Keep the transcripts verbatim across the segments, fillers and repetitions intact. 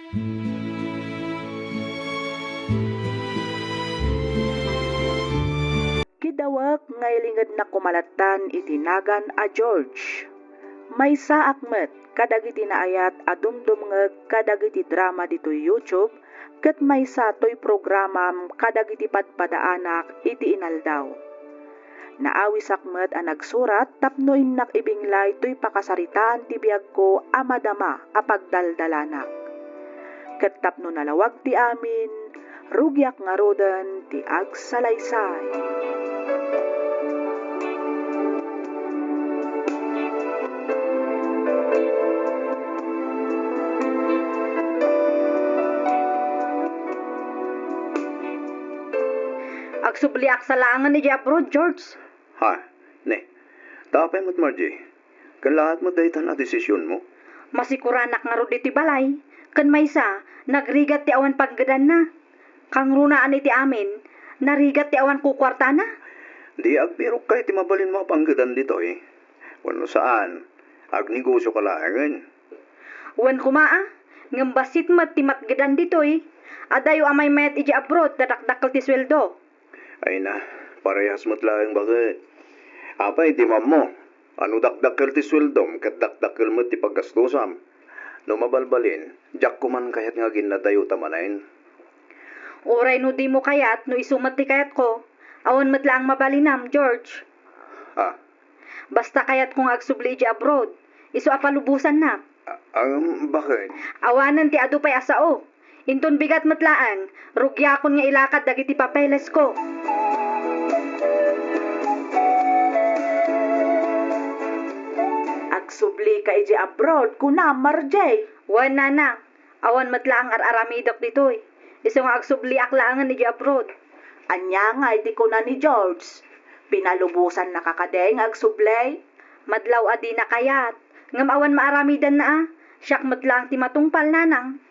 Kidawek nga ilingednak koma lattan iti nagan a George. Maysaak met kadagiti naayat a dumdumngeg kadagiti drama ditoy YouTube ket maysa toy programam kadagiti padpadaanak iti inaldaw. Naawisak met a nagsurat tapno innak ibinglay toy pakasaritaan ti biagko a madama a pagdaldalanak. Ket tapno nalawag ti amin, rugiak ngaruden ti agsalaysay. Agsubliak sa laengen idiay abroad, George. Ha? Ne. Ta apay met, Margie? Ken laat met daytan a desisionmo? Masikuranak ngarud iti balay, ken maysa, nagrigat ti awan panggedanna. Kangrunaan iti amin, narigat ti awan kukuartana. Di agbirokka iti mabalinmo a panggedan ditoy. Wenno saan, agnegosioka laengen. Wen koma a, ngem bassit met ti matgedan ditoy. Adayo a maymayat idiay abroad ta dakdakkel ti sueldo. Ay na, parehas met laeng baket. Apay, di mammo, a no dakdakkel ti sueldom ket dakdakkel met ti paggastusam. No mabalbalin, diak koman kayat nga aginnadayo ta manen. Uray no dimo kayat, no isu met ti kayatko, awan met laeng mabalinam, George. Ha? Basta kayatko nga agsubli idiay abroad, isu a palubosannak. A-, am, baket? Awanen ti adu pay a sao. Inton bigat met laeng, rugiakon nga ilakad dagiti papelesko. Agsublika idiay abroad, kunam, Marjay. Wen, nana, awan met laeng ar-aramidek ditoy. Isu nga agsubliak laengen idiay abroad. Ania ngay ti kuna ni George? Pinalubosannaka kadi nga agsubli? Madlaw a dina kayat, ngem awan maaramidanna a, siak met laeng ti matungpal, nanang.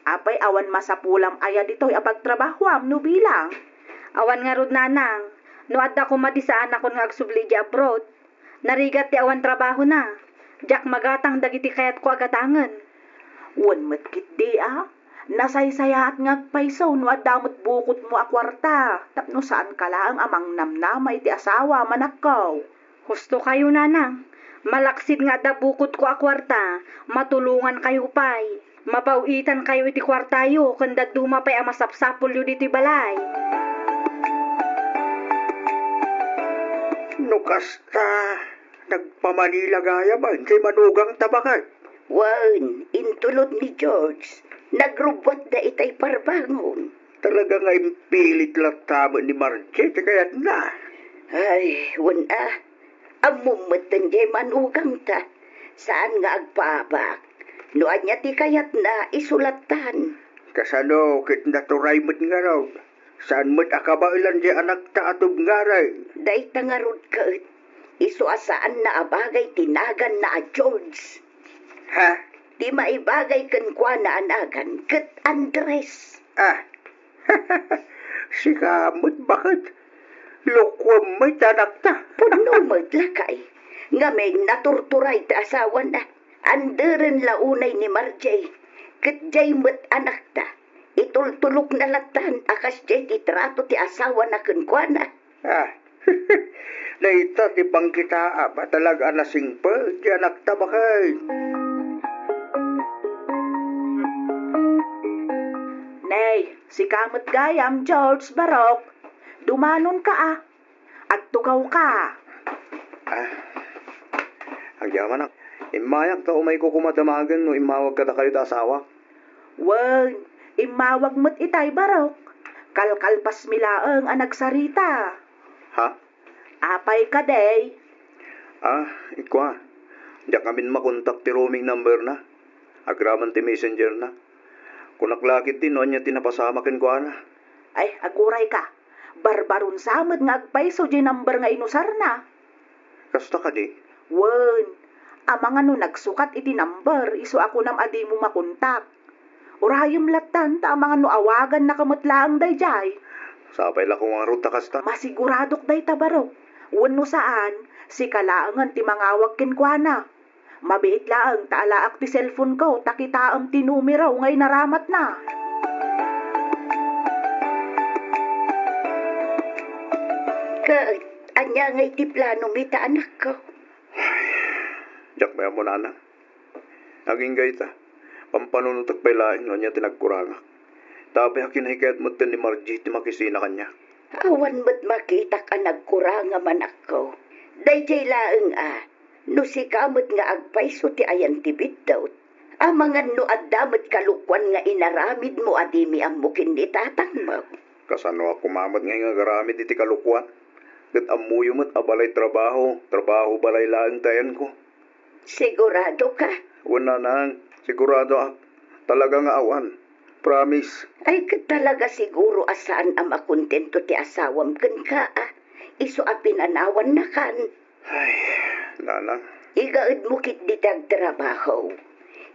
Apay awan masapulam aya ditoy a pagtrabahoam no bilang? Awan ngarud, nanang, no adda koma di saanakon nga agsubli idiay abroad. Narigat ti awan trabahona. Diak magatang dagiti kayatko a gatangen. Wen met ketdi a, nasaysayaat nga agpayso no adda met bukodmo a kuarta tapno saanka laeng a mangnamnama iti asawa, manakkaw. Husto kayo, nanang. Malaksid nga adda bukodko a kuarta, matulongan kayo pay. Mapaw-itan kayo iti kuartayo ken dadduma pay a masapsapulyo ditoy balay. No kasta, nagpamanila gayam a inkay manugangta, baket? Wen, intulod ni George, nagrubbuatda itay parbangon. Talaga nga impilit latta met ni Marjay ti kayatna. Ay, wen a. Ammom met diay manugangta. Saan nga agpaabak. No ania ti kayatna, isu lattan. Kasano ket naturay met ngarud? Saan met a kabaelan diay anakta a tubngareng? Dayta ngarud ket, isu a saanna a bagay ti naganna a George. Ha? Ti maibagay kenkuana a nagan ket Andres. Ah, sika met, baket? Lokoem met ti anakta. Pudno met, lakay. Ngamin, naturturay ti asawana. Anderen la unay ni Marjay. Ket diay met anakta. Itultulokna lattan a kasdiay ti trato ti asawana kenkuana. Ah, dayta ti pangkitaam a talaga a nasingpet ti anakta, baket. Nay, sika met gayam, George, barok. Dumanonka a. Agtugawka. Ah, agyamanak. Immayak ta umayko koma damagen no immawag kadakayo ti asawak. Wen, immawag met itay barok. Kalkalpasmi laeng a nagsarita. Ha? Apay kadi? Ah, ikua, diak ngamin makontak ti roaming number na. Agraman ti messenger na. Kunak la ketdi no ania ti napasamak kenkuana. Ay, agurayka. Barbaron sa met nga agpayso diay number nga inusarna. Kasta kadi? Wen, amangan no nagsukat iti number, isu a kunam a dimo makontak. Urayem lattan ta amangan no awagannaka met laeng daydiay. Sapay la koma ngarud ta kasta. Masiguradok dayta, barok. Wenno saan, sika laengen ti mangawag kenkuana. Mabiit laeng ta alaak ti cellphone-ko ta kitaem ti numero nga inaramatna. Ket ania ngay ti plano mi ta, anakko? Diak pay ammo, nanang. Agingga ita, pampanunotek pay laeng no ania ti nagkurangak. Ta apay a kinahikayat metten ni Margie ti makisina kaniak? Awan met makitak a nagkurangam, anakko. Daydiay laeng a, no sika met nga agpayso ti ayan ti biddut, amangan no adda met kalokuan nga inaramidmo a dimi ammo ken ni tatangmo. Kasanoak koma met ngay nga agaramid iti kalokuan? Ket ammoyo met a balay trabaho, trabaho balay laeng ti ayanko. Sigurado ka? Wen, nanang, sigurado ak. Talaga nga awan. Promise. Ay, ket talaga siguro a saan a makontento ti asawam kenka, a. Isu a pinanawannakan. Ay, nanang. Igaedmo ketdi ti agtrabaho.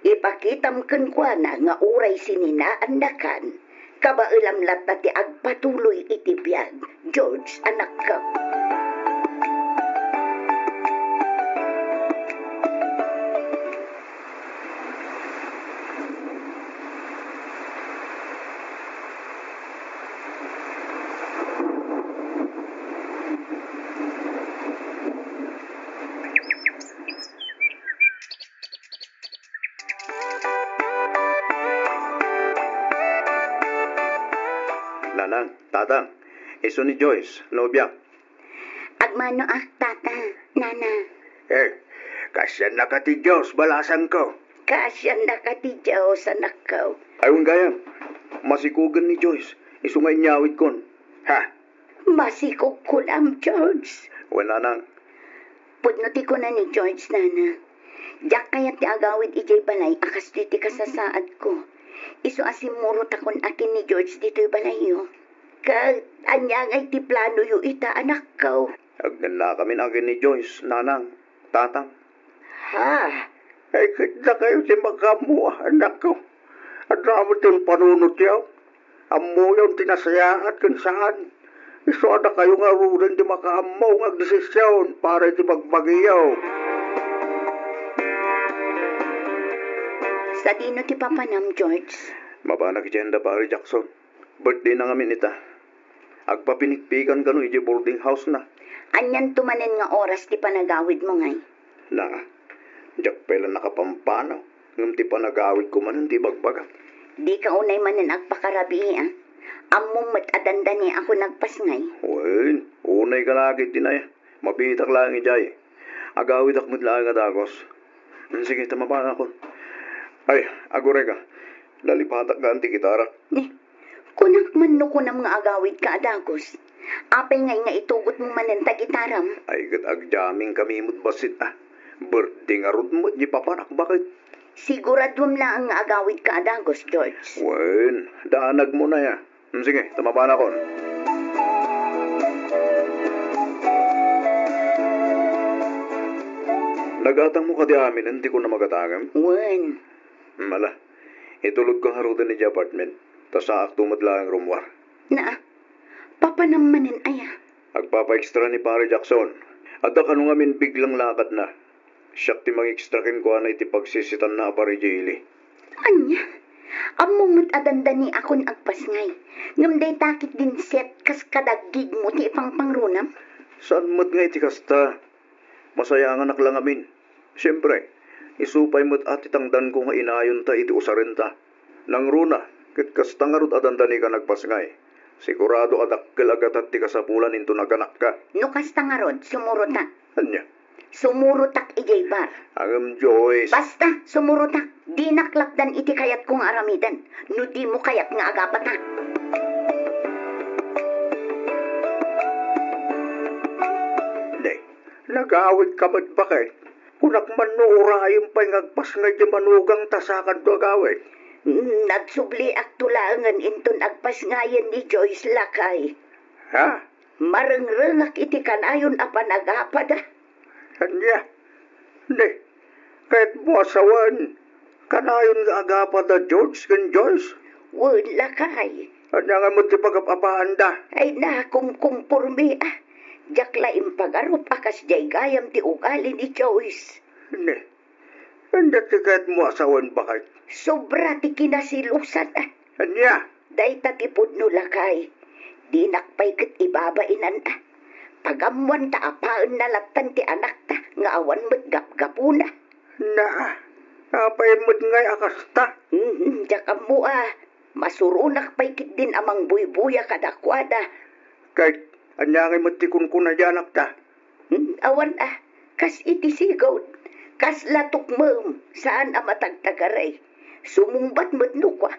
Ipakitam kenkuana nga uray sininaannakan, kabaelam latta ti agpatuloy iti biag, George, anakko. Nanang, tatang, isu ni Joyce, nobia. Agmano a, tata, nana. Eh, kaasiannaka ti Dios, balasangko. Kaasiannaka ti Dios, anakko. Ay, wen gayam, masikogen ni Joyce, isu nga inyawidkon. Ha? Masikog kunam, George. Wen, nanang. Pudno ti kuna ni George, nana. Diak kayat ti agawid idiay balay a kastoy ti kasasaadko. Isu a simmurotakon a ken ni George ditoy balayyo. Ket ania ngay ti planoyo ita, anakko? Agnannakamin a ken ni Joyce, nanang, tatang. Ha? Ay, ket dakayo ti makaammo, anakko. Adda met ti panunotyo. Ammoyon ti nasayaat ken saan. Isu a dakayo ngaruden ti makaammo nga agdesision para iti bagbagiyo. Sadino ti papanam, George? Mapanak idiay anda, Pare Jackson. Birthday na ngamin ita. Agpapinikpikan kano idiay boarding house na. Anianto manen nga oras ti panagawidmo ngay? Na, diak pay la nakapampanaw, ngem ti panagawidko manen ti ibagbagak. Dika unay manen agpakarabii, a. Ammom met a dandaniakon agpasngay. Wen, unayka la ketdi, nay. Mabiitak laeng idiay. Agawidak met laeng a dagus. Sige, ta mapanakon. Ay, agurayka. Nalipatak nga anti gitarak. Ni, kunak man no kunam nga agawidka a dagus. Apay ngay nga itugotmo manen ta gitaram? Ay, ket agjamming kami met bassit, a. Birthday ngarud met di papanak, baket. Siguraduem laeng nga agawidka a dagus, George. Wen, daanagmo na ya. Hmm, sige, ta mapanakon. Nagatangmo kadi aminen ti kuna magatangem? Wen. Hmm, ala. Itulodko ngaruden idiay apartment. Ta saakto met laeng rummuar. Naa, papanam manen aya? Agpapa-extra ni Pare Jackson. Adda kano ngamin biglang lakadna. Siak ti mang-extra kenkuana iti pagsisitanna a Pare Jelly. Ania? Ammom met a dandaniakon agpasngay. Ngem dayta ketdin set kas kadaggigmo ti ipangpangrunam? Saan met nga iti kasta. Masayanganak la ngamin. Siempre, isu pay met a ti tangdanko nga inayonta iti usarenta. Nangruna, ket kasta ngarud a dandanikan agpasngay. Sigurado a dakkel a gatat ti kasapulan inton aganakka. No kasta ngarud, sumurotak. Ania? Sumurotak idiay bar. Ngem, Joyce. Basta, sumurotak. Dinak lapdan iti kayatko nga aramiden. No dimo kayat nga agapatak. Nay, nagawidka met, baket. Kunak man no urayem pay nga agpasngay ti manugang ta sakanto agawid. Nagsubliakto laengen inton agpasngayen ni Joyce, lakay. Ha? Marengrengak iti kanayon a panagapada. Ania? Ni, kayatmo a sawen, kanayon nga agapada George ken Joyce? Wen, lakay. Ania nga met ti pagap-apaanda? Ay, nakumkumpormi, a. Diak la impagarup a kasdiay gayam ti ugali ni Joyce. Ni, Ania ti kayatmo a sawen, baket? Sobra ti kinasilosan, a. Ania? Dayta ti pudno, lakay. Dinak pay ket ibabainan, a. Pagammoan ta apaenna lattan ti anakta nga awan met gapgapuna. Na, apay met ngay a kasta? Hmm, diak ammo, a. Masuronak pay ketdin a mangbuybuya kadakuada. Ket ania ngay met ti kunkuna ti anakta? Hmm, awan, a. Kas iti sigud, kasla tukmem, saan a matagtagaray. Sumungbat met no kua,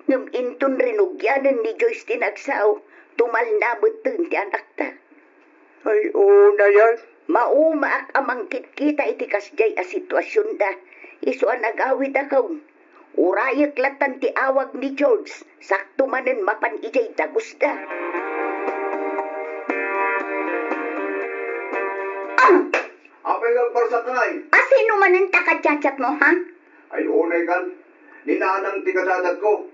ngem inton rinugianen ni Joyce ti nagsao, tumalna metten ti anakta. Ay, unayen. Maumaak a mangkitkita iti kasdiay a situasionda, isu a nagawid a kaon. Urayek lattan ti awag ni George, sakto manen mapan idiay dagusda. Ah! Apay nga agbarsak ngay? A sino manen ta kadiadiatmo, ha? Ay, unay kan. Ni nanang ti kadiadiatko.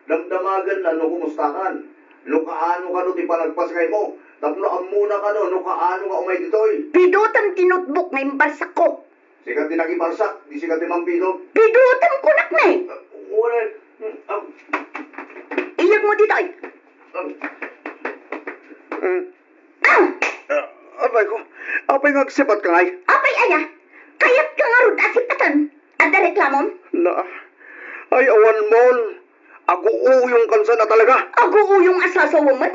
Damdamaganna no kumustakan. No kaano kano ti panagpasngaymo. Tapno ammona kano no kaano nga umay ditoy. Pidutem ti notebook nga imbarsakko. Sika ti nakibarsak, di sika ti mampidot. Pidutem kunak ne. Ah, wala. Ah. Iyegmo ditoy. Ah. Mm. Ah! Ah, apay ko. Apay nga agsipatka ngay? Apay aya? Kayatka ngarud a sipaten? Adda reklamom? Na, ay, awan mon. Aguuyong kansan a talaga. Aguuyong a sasawa met?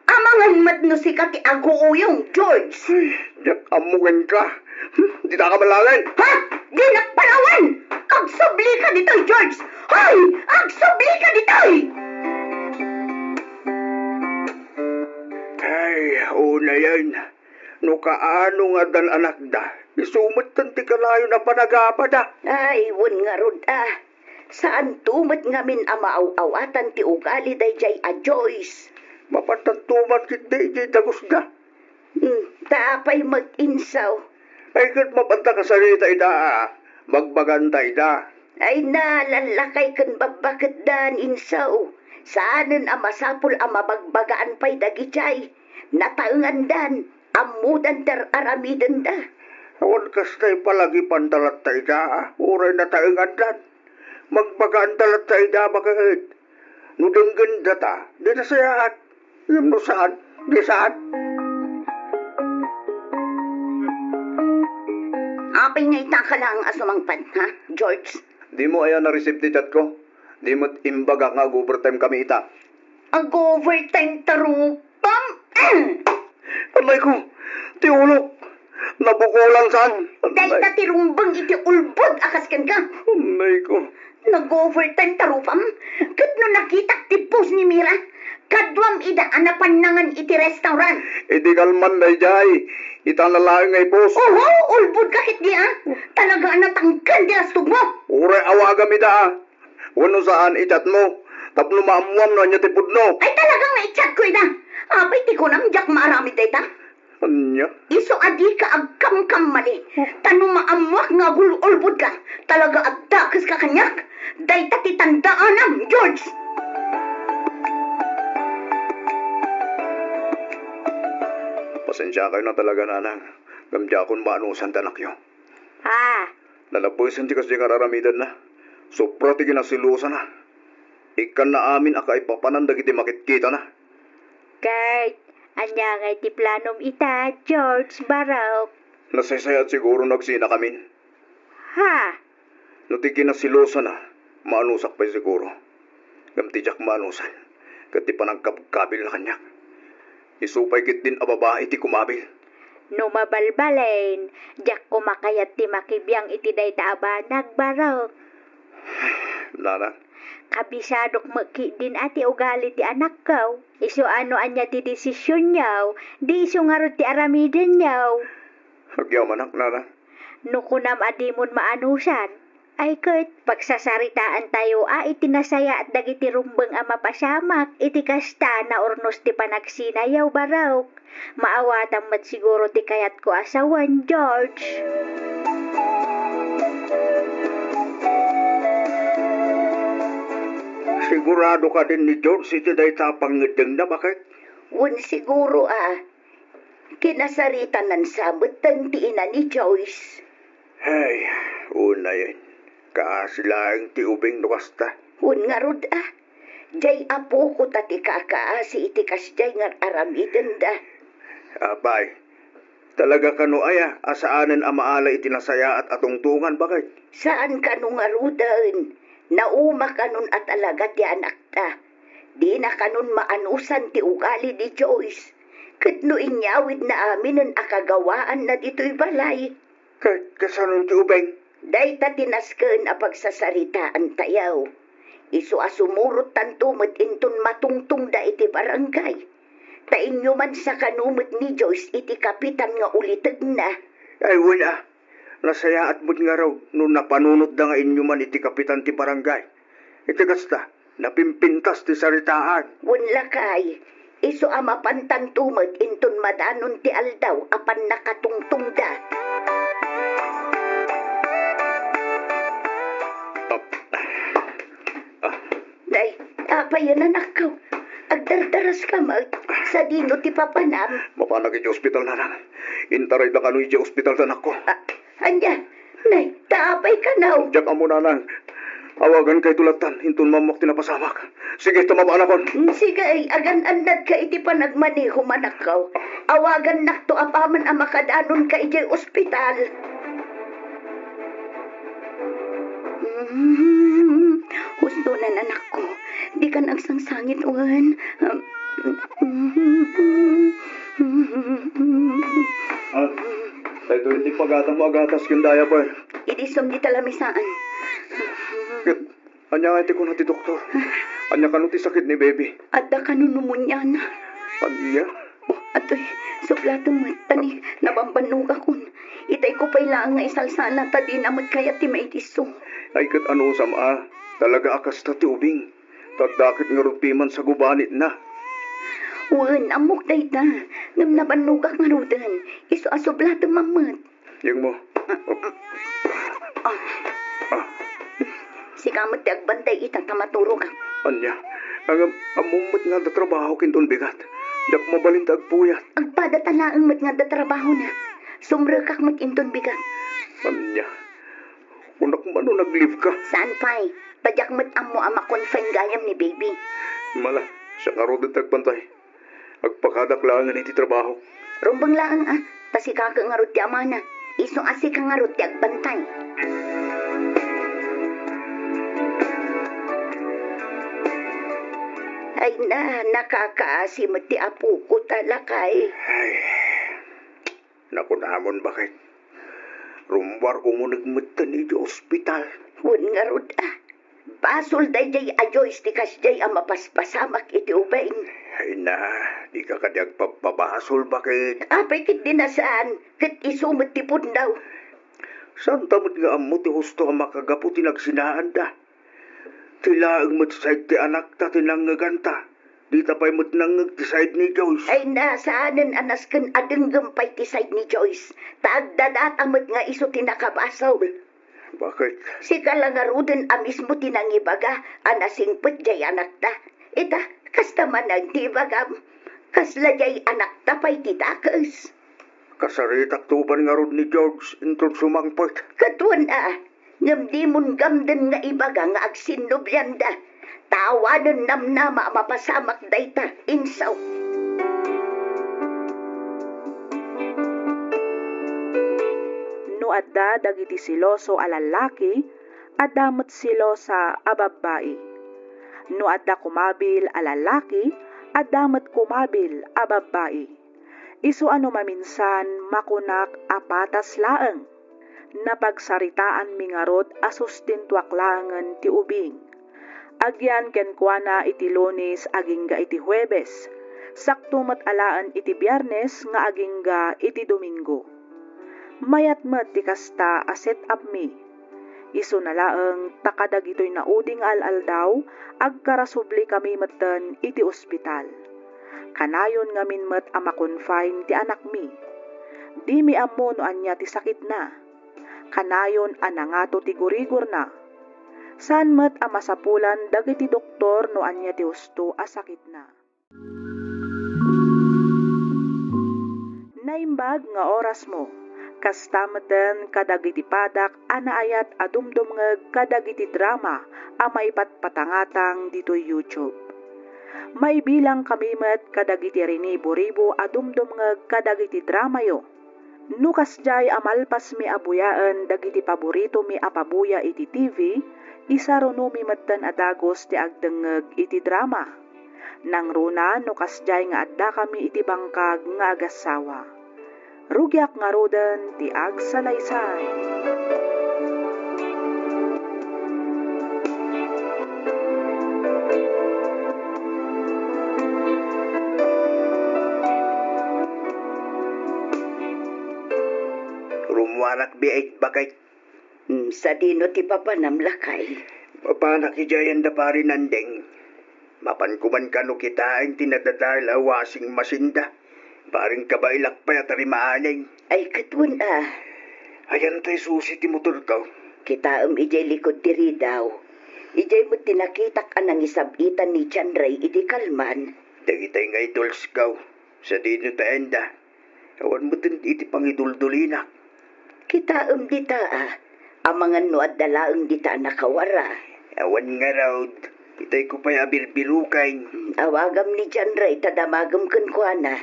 Amangan met no sika ti aguuyong, George. Ay, diak ammo kenka. Hmm, dita ka malagan. Ha? Dinak panawan! Agsublika ditoy, George! Hoy! Agsublika ditoy! Ay, unayen. No kaano nga addan anakda, isu metten ti kanayon a panagapada. Ay, wen ngarud, a. Saanto met ngamin a maaw-awatan ti ugali daydiay a Joyce. Mapantanto man ketdi idiay dagusda. Hmm, ta apay met, insaw? Ay, ket mapanta kasarita ida, a. Bagbaganta ida. Ay na, lallakay ken babbaketdan, insaw. Saanen a masapul a mabagbagaan pay dagidiay. Nataengandan. Ammodan ti ar-aramidenda. Awan kasta ipalagipanda latta ida, a. Uray nataengandan. Magbagaanda latta ida, baket. No denggenda ta, di nasayaat. Ngem no saan, di saan. Apay nga ita ka laeng a sumangpet, ha, George? Dimo aya na-receive ti chat ko? Di met imbagak nga ag-overtime kami ita. Ag-overtime ta rupam? Anay ko, ti ulok. Nabukolan saan. Dayta ti rumbeng iti ulbod a kas kenka. Anay ko. Nag-overtime ta rupam? Ket no nakitak ti post ni Mira, kaduam ida a napannangan iti restaurant. Iti kalman daydiay, ita na laeng nga i-post. Oho, ulbod ka ketdi, a. Talaga a natangken ti lastogmo. Uray awagam ida, a. Wenno saan, i-chat mo. Tapno maammuam no ania ti pudno. Ay, talaga nga i-chat ko ida. Apay ti kunam, diak maaramid dayta? Ania? Isu a dika agkamkammali. Ta no maammuak nga agul-ulbod ka, talaga a dakes ka kaniak. Dayta ti tandaanam, George! Pasensiakayo na talaga, nanang. Ngem diakon maanusan ti anakyo. Ah. Nalabesen ti kasdi nga ar-aramidenna. Sobra ti kinasilosana. Ikkanna amin a kaipapanan dagiti makitkitana. Kurt, ania ngay ti planom ita, George, Barok? Nasaysayaat siguro no agsinakamin. Ha? No ti kinasilosana, maanusak pay siguro. Ngem ti diak maanusan, ket ti panagkabkabilna kaniak. Isu pay ketdin a babai ti kumabil. No mabalbalin, diak koma kayat ti makibiang iti dayta a banag, Barok. Nana? Kabisadok met ketdin a ti ugali ti anakko. Isu a no ania ti desisionyo, di isu ngarud ti aramidenyo. Agyamanak, Nana. No kunam a dimon maanusan, ay ket, pagsasaritaantayo a iti nasayaat dagiti rumbeng a mapasamak iti kasta a naurnos ti panagsinayo, Barok. Maawatam met siguro ti kayatko a sawen, George. Sigurado kadin ni George iti dayta a pangngeddengna, baket? Wen siguro, a. Kinasaritanan sa metten ti ina ni Joyce. Ay, unayen. Kaasi laeng ti ubing no kasta. Wen ngarud a, diay apoko ta ti kakaasi iti kasdiay nga ar-aramidenda. Apay, talaga kano aya a saanen a maala iti nasayaat a tungtungan, baket? Saan kano ngaruden, nauma kanon a talaga ti anakta. Dina kanon maanusan ti ugali ni Joyce, ket no inyawidna aminen a kagawaanna ditoy balay. Ket kasano ti ubing? Dayta ti nasken a pagsasaritaantayo. Isu a sumurottanto met inton matungtongda iti barangay. Ta inyumansa kano met ni Joyce iti kapitan nga ulitegna. Ay, wen a. Nasayaat met ngarud no napanunotda nga inyuman iti kapitan ti barangay. Iti kasta, napimpintas ti saritaan. Wen lakay, isu a mapantanto met inton madanon ti aldaw a pannakatungtongda. Nay, apayen, anakko? Agdardaraska met. Sadino ti papanam? Mapanak iti ospital, nanang. Intarayda kano iti ospital, anakko. Ah, ania? Nay, ta apay kano? Diak ammo, nanang. Awagankayto lattan, inton maammoak ti napasamak. Sige, ta mapaanakon. Mm, sige, ay, agan-annadka iti panagmanehom, anakko. Awagannakto apaman a makadanonka idiay ospital. Mm, husto, nanakko. Dikan agsangsangit, wen. Ah, daytoy ti paggatam mo a gatas ken diaper. Idi sum dita lamisaan. Ket ania ngay ti kuna ti doktor? Ania kano ti sakit ni baby? Adda kano pneumonia-na. Ania? Oh, atoy, suplatem met, ta ni, nabambannogakon. Itayko pay laeng nga isalsala, ta dina met kayat ti maidisso. Ay, ket anusam a, talaga a kasta ti ubing. Ta adda ket ngarud piman sa gubanitna. Wen, ammok dayta. Ngem nabannogak ngaruden. Isu a suplatem met. Yengmo. Ah. Ah. Sika met ti agbantay ita ta maturogak. Ania? Ngem ammom met nga adda trabaho ken don bigat. Diak mabalin ta agpuyat. Agpadata laeng met nga adda trabahona. Sumrekak met inton bigat. Ania? Kunak man no nag-leave ka. Saan pay? Ta diak met ammo a ma-confine gayam ni baby. Mala, siak ngaruden ti agbantay. Agpakadak laengen iti trabaho. Rumbeng laeng a, ta sika ket ngarud ti amana. Isu a sika ngarud ti agbantay. Ay na, nakakaasi met ti apoko ta, lakay. Ay. Nakunamon, baket. Rummuar umuneg metten idiay ospital. Wen ngarud a, basol daydiay a Joyce ti kasdiay a mapaspasamak iti ubing. Ay na, dika kadi agpabbabasol, baket. Apay ket dina saan, ket isu met ti pudno. Saanta met nga ammo ti husto a makagapu ti nagsinaanda. Ti laeng met side ti anakta ti nangngeganta. Dita pay met nangngeg ti side ni Joyce. Ay na, saanen a nasken a denggem pay ti side ni Joyce. Ta agdadata met nga isu ti nakabasol. Baket? Sika la ngaruden a mismo ti nangibaga a nasingpet diay anakta. Ita, kasta manen ti ibagam. Kasla diay anakta pay ti dakes. Kasaritakto ban ngarud ni George inton sumangpet. Ket wen a, ngem dimon gamden nga ibaga nga agsinnobianda. Ta awanen namnama a mapasamak dayta, insaw. No adda dagiti seloso a lallaki, adda met selosa a babbai. No adda kumabil a lallaki, adda met kumabil a babbai. Isu a no maminsan, makunak a patas laeng. Napagsaritaanmi ngarud a sustintuak laengen ti ubing. Agyan kenkuana iti Lunes agingga iti Huebes, sakto met alaen iti Biernes nga agingga iti Domingo. Mayat met ti kasta a set-upmi. Isuna laeng ta kadagitoy naudi nga al-aldaw, agkarasublikami metten iti ospital. Kanayon ngamin met a ma-confine ti anakmi. Dimi ammo no ania ti sakitna. Kanayon a nangato ti gurigorna. Saan met a masapulan dagiti doktor no ania ti husto a sakitna. Naimbag nga orasmo. Kasta metten kadagiti padak a naayat a dumdumngeg kadagiti drama a maipatpatangatang ditoy YouTube. Maibilangkami met kadagiti rinibo-ribo a dumdumngeg kadagiti dramayo. No kasdiay a malpasmi a buyaen dagiti paboritomi a pabuya iti T V, isarunomi metten a dagus ti agdengngeg iti drama. Nangruna no kasdiay nga addakami iti bangkag nga agassawa. Rugiak ngaruden ti agsalaysay. Rummuarak biit, baket. Hmm, sadino ti papanam, lakay? Mapanak idiay anda Pari Nandeng. Mapan koman kano kitaen ti nadadael a washing machine da. Paring kabaelak pay a tarimaaneng. Ay, ket wen a. Ayan tay susi ti motorko. Kitaem idiay likod ti ridaw. Idiay met ti nakitak a nangisab-itan ni John Ray iti kalman. Dagitay nga idolsko. Sadino ta enda? Awan metten iti pangiduldulinak. Kitaem dita, a. Amangan no adda laeng dita a nakawara. Awan ngarud, itay ko pay a birbiruken. Awagam ni John Ray ta damagem kenkuana.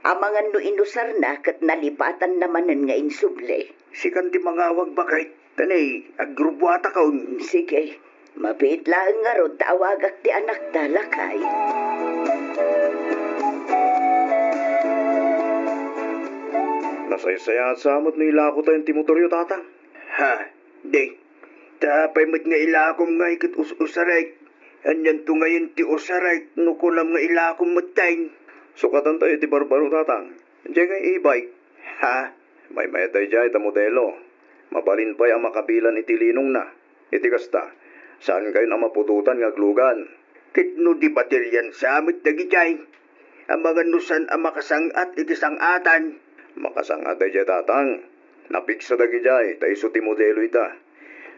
Amangan no inusarna ket nalipatanna manen nga insubli. Sikan ti mangawag, baket. Tanay, agrubbuatakon. Sige. Mabiit laeng ngarud ta awagak ti anakda, lakay. Nasaysayaat sa met no ilakotayon ti motoryo, Tatang? Ha? Di. Ta apay met nga ilakom ngay ket us-usarek? Anianto ngayen ti usarek no kunam nga ilakom metten? Sukatantayo ti barbaro, Tatang. Diay nga e-bike. Ha? Maymayat daydiay ta modelo. Mabalin pay a makabilan iti linongna. Iti kasta, saankayon a maputotan nga aglugan. Ket no di baterian sa met dagidiay, amangan no saan a makasang-at iti sang-atan. Makasang-at daydiay, Tatang. Napigsa dagidiay, ta isu ti modelo ita.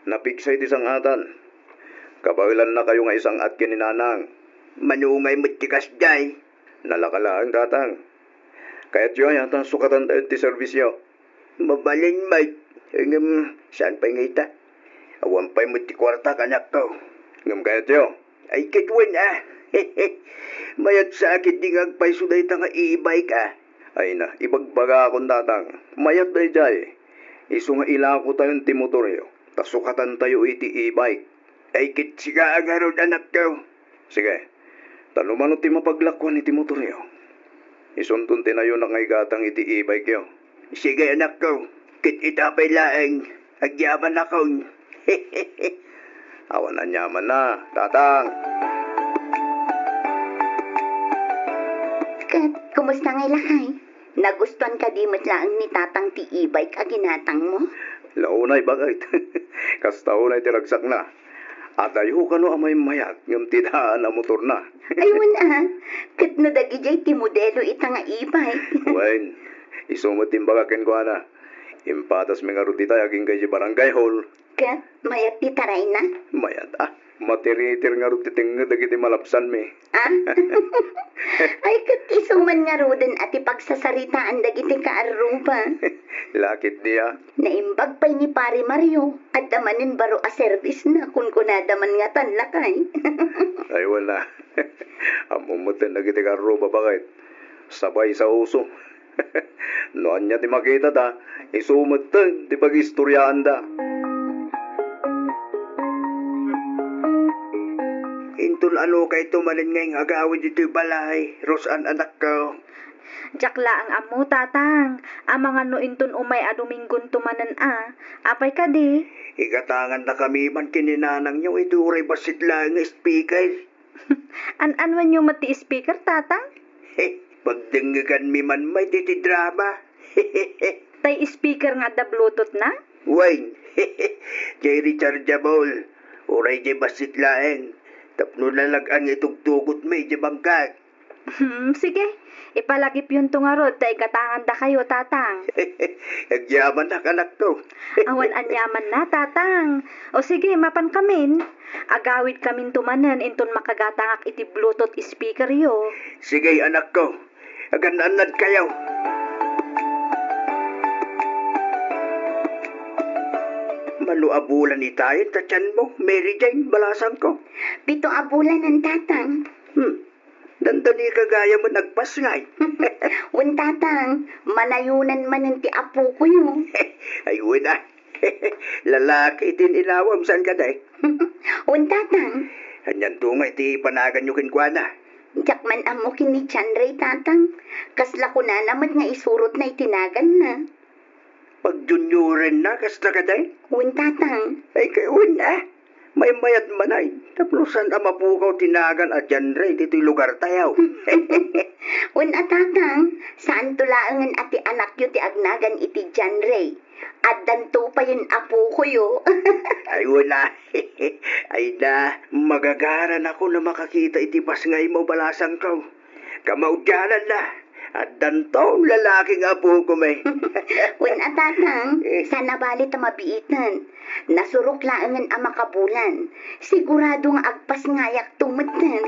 Napigsa iti sang-atan. Kabaelannakayo nga isang-at ken ni Nanang. Mano ngay met ti kasdiay? Nalaka laeng, Tatang. Kayatyo aya ta sukatantayo ti serbisyo? Mabalin met. Ngem, saan pay nga ita? Awan pay met ti kuartak, anakko. Ngem kayatyo? Ay, ket wen a. Mayat sa a ketdi nga agpayso dayta nga e-bike a. Ay na, ibagbagakon, Tatang. Mayat daydiay. Isu nga ilakotayon ti motoryo, ta sukatantayo iti e-bike. Ay, ket sika a ngarud, anakko. Sige. Ta no mano ti mapaglakuan iti motoryo, isunton ti nayonak nga igatang iti e-bikeyo. Sige, anakko. Ket ita pay laeng, agyamanakon. Awan aniamanna, Tatang. Ket, kumusta ngay, lakay? Nagustuan kadi met laeng ni Tatang ti e-bike a ginatangmo? Launay, baket. Kasta unay ti ragsakna. Adayo kano a maymayat ngem ti daan a motorna. Ay, wen a. Ket no dagidiay ti modelo ita nga e-bike? Wen, isu met ti imbagak kenkuana. Impatasmi ngarud itay agingga idiay barangay hall. Ket mayat ti tarayna? Mayat a. Matiritir ngarud ti tengnged dagiti malapsanmi. Ah? Ay, ket isu man ngaruden a ti pagsasaritaan dagiti kaarruba. Lakit dia. Naimbag pay ni Pare Mario, adda manen baro a serbisna, kunkunada man ngatan, lakay. Ay, wala. Ammom metten dagiti kaarruba, baket. Sabay sa uso. No ania ti makitata, isu metten ti pagistoriaanda. Inton anokayto manen nga agawid itoy balay, Rosan, anakko. Diak laeng ammo, Tatang. Amangan no inton umay a Domingonto manen a. Apay kadi? Igatangannakami man ken ni nanangyo iti uray bassit laeng nga speaker. An-anuenyo met ti speaker, Tatang? Pagdengngeganmi man met iti drama. Tay speaker nga adda Bluetooth na? Wen, jay rechargeable. Uray jay bassit laeng. Tapno nalag-ang itugtugotmi jay bangkag. Hmm, sige. Ipalagipyonto ngarud ta igatangandakayo, Tatang. Agyaman a, anakko. Awan aniamanna, Tatang. O sige, mapankamin. Agawidkaminto manen inton makagatangak iti Bluetooth speakeryo. Sige, anakko. Agan-annadkayo. Mano a bulan itayen ta tianmo, Mary Jane, balasangko? Pito a bulanen, Tatang. Hmm. Dandani ka gayam agpasngay. Wen, Tatang, manayonan manen ti apokoyo. Ay, wen a. Lalaki ti inawam, saan kadi? Wen, Tatang. Anianto ngay ti panaganyo kenkuana? Diak man ammo ken ni John Ray, Tatang. Kasla kunana met nga isurotna iti naganna. Pag-junior-enna, kasta kadi? Wen, Tatang. Ay, kay wen a. Maymayat man ay, tapno saan a mapukaw ti nagan a John Ray ditoy lugartayo. Wen a, Tatang, saanto laengen a ti anakyo ti agnagan iti John Ray. Addanto payen apokoyo. Ay, wen a. Ay da, magagaran ako no makakita iti pasngaymo, balasangko. Kamaudiananna, addanton lalaki nga apokami. Wen a, Tatang, saan a bali ta mabiiten. Nasurok laengen a makabulan. Sigurado nga agpasngayakto metten.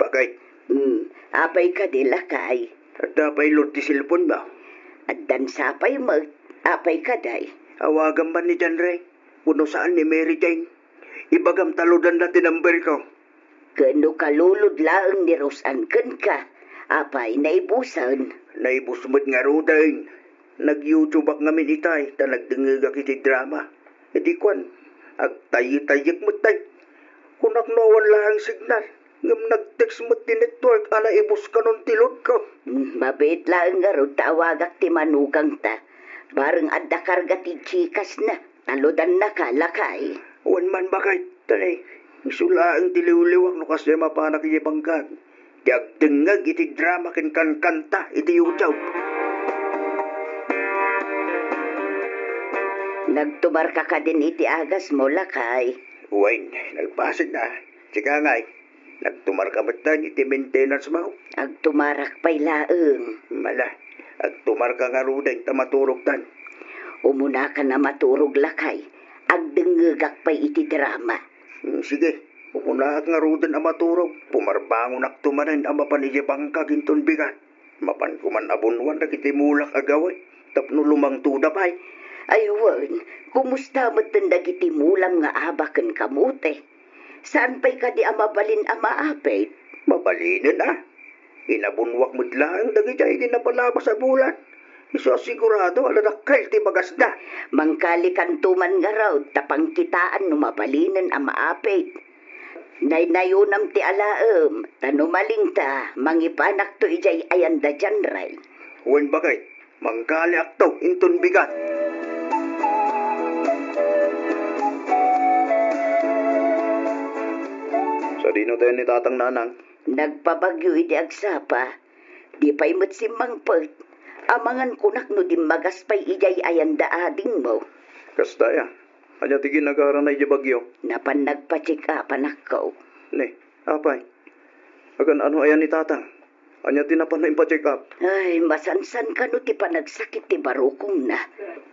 Bakit? Hmm, apay kadi, lakay? Adda pay load ti cellphone-mo? Addan sa pay met. Apay kadi? Awagam man ni John Ray. Wenno saan ni Mary Jane? Ibagam ta loadanna ti number-ko. Ken no kalulod laeng ni Roseanne kenka, apay, naibusen? Naibus met ngaruden. Nag-YouTube-ak ngamin itay ta nagdengngegak iti drama. Idi kuan, agtayyetayyek met tay. Kunak no awan laeng signal, ngem nag-text met ti network a naibus kanon ti load-ko. Hmm, mabiit laeng ngarud ta awagak ti manugangta. Bareng adda karga ti Gcash-na. Talodannaka, lakay. Wen man, bakit, tay? Isu laeng ti liwliwak no kasdiay mapanak iti bangkag. Ti agdengngeg iti drama ken kankanta iti YouTube. Nagtumarka kadin iti agasmo, lakay? Wen, nalpasenna. Sika ngay, nagtumarka metten iti maintenance-mo? Agtumarak pay laeng. Mala, agtumarka ngaruden ta maturogtan. Umunakan a maturog, lakay. Agdengngegak pay iti drama. Hmm, sige, umunaak ngaruden a maturog. Pumarbangonakto manen a mapan idiay bangkag inton bigat. Mapanko man a bunnoan dagiti mulak a gawi tapno lumangtoda pay. Ay wen, kumusta metten dagiti mulam nga aba ken kamote? Saan pay kadi a mabalin a maapit? Mabalinen a. Inabunnoak met laeng dagiti idi napalabas a bulan. Isu a sigurado a nadakkel ti bagasda. Mangkalikanto man ngarud ta pangkitaan no mabalinen a maapit. Naynayonam ti alaem, ta no malingta, mangipanakto idiay ayanda John Ray. Wen, bakit? Mangkaliakto inton bigat. Sadino tayo ni Tatang, Nanang? Nagpabagyo iti agsapa. Di pay met simmangpet. Amangan kunak no dimmagas pay idiay ayanda adingmo. Kasta aya. Ania ti ginagarana idiay bagyo? Napan nagpa-check-up, anakko. Ni, apay? Agan-ano aya ni Tatang? Ania ti napan impacheck up? Ay, masansan kano ti panagsakit ti barukongna.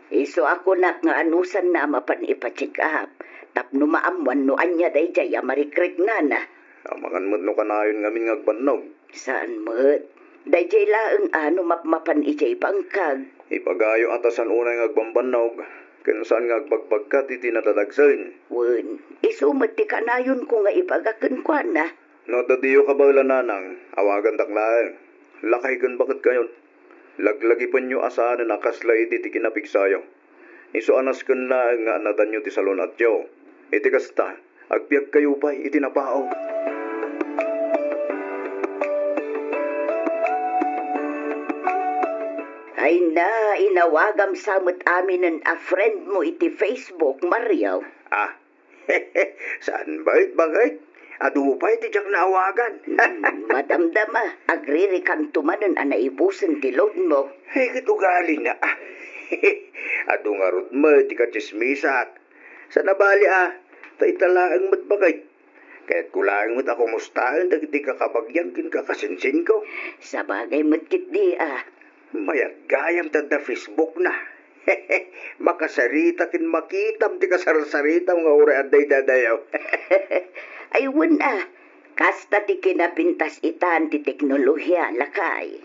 Isu a kunak nga anusanna a mapan ipacheck up, tapno maammoan no ania daydiay a marikriknana. Amangan met no kanayon ngamin nga agbannog. Saan met. Daydiay laeng a no mapmapan idiay bangkag. Ibagayo a ta saan unay nga agbambannog, ken saan nga agbagbaga ti dinadadagsen. Wen, isu met ti kanayonko nga ibaga kenkuana. No adda diyo kabaelan, Nanang, awagandak laeng. Lakay ken baketkayon. Laglagipenyo a saanen a kasla idi ti kinapigsayo. Isu a nasken laeng nga annadanyo ti salun-atyo. Iti kasta, agbiagkayo pay iti napaw. Ay na, inawagam sa met aminen a friend mo iti Facebook, Mario. Ah, Saan met, bakit? Adu pay ti diak naawagan. Hmm, madamdama, agririkanto manen a naibusen ti load mo. Ay, ket ugalina, ah. Adu ngarud met ti katsismisak. Saan a bali, ah, ta ita laeng met, bakit? Kayatko laeng met a kumustaen dagiti kakabagian ken kakasinsinko. Sabagay met ketdi, ah. Mayat gayam ta adda Facebook-na. Makasarita ken makitam ti kasarsaritam nga uray adda idadayo. Ay, wen a, kasta ti kinapintas itan ti teknolohia, lakay.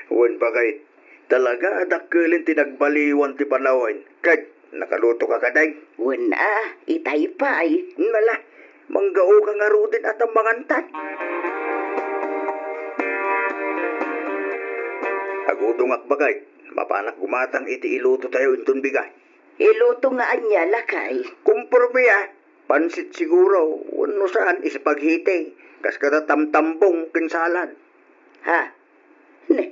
Wen, bakit? Talaga a dakkel ti nagbaliwan ti panawen. Ket nakaluto ka kadi? Wen a, itay pay. Nala, manggaoka ngaruden a ta mangantan. Agudongak, bakit? Mapanak gumatang iti ilutotayo inton bigat. Iluto nga ania, lakay? Komporme a. Pansit siguro, wenno saan, spaghetti. Kas kada tamtambong ken salad. Ha? Ne,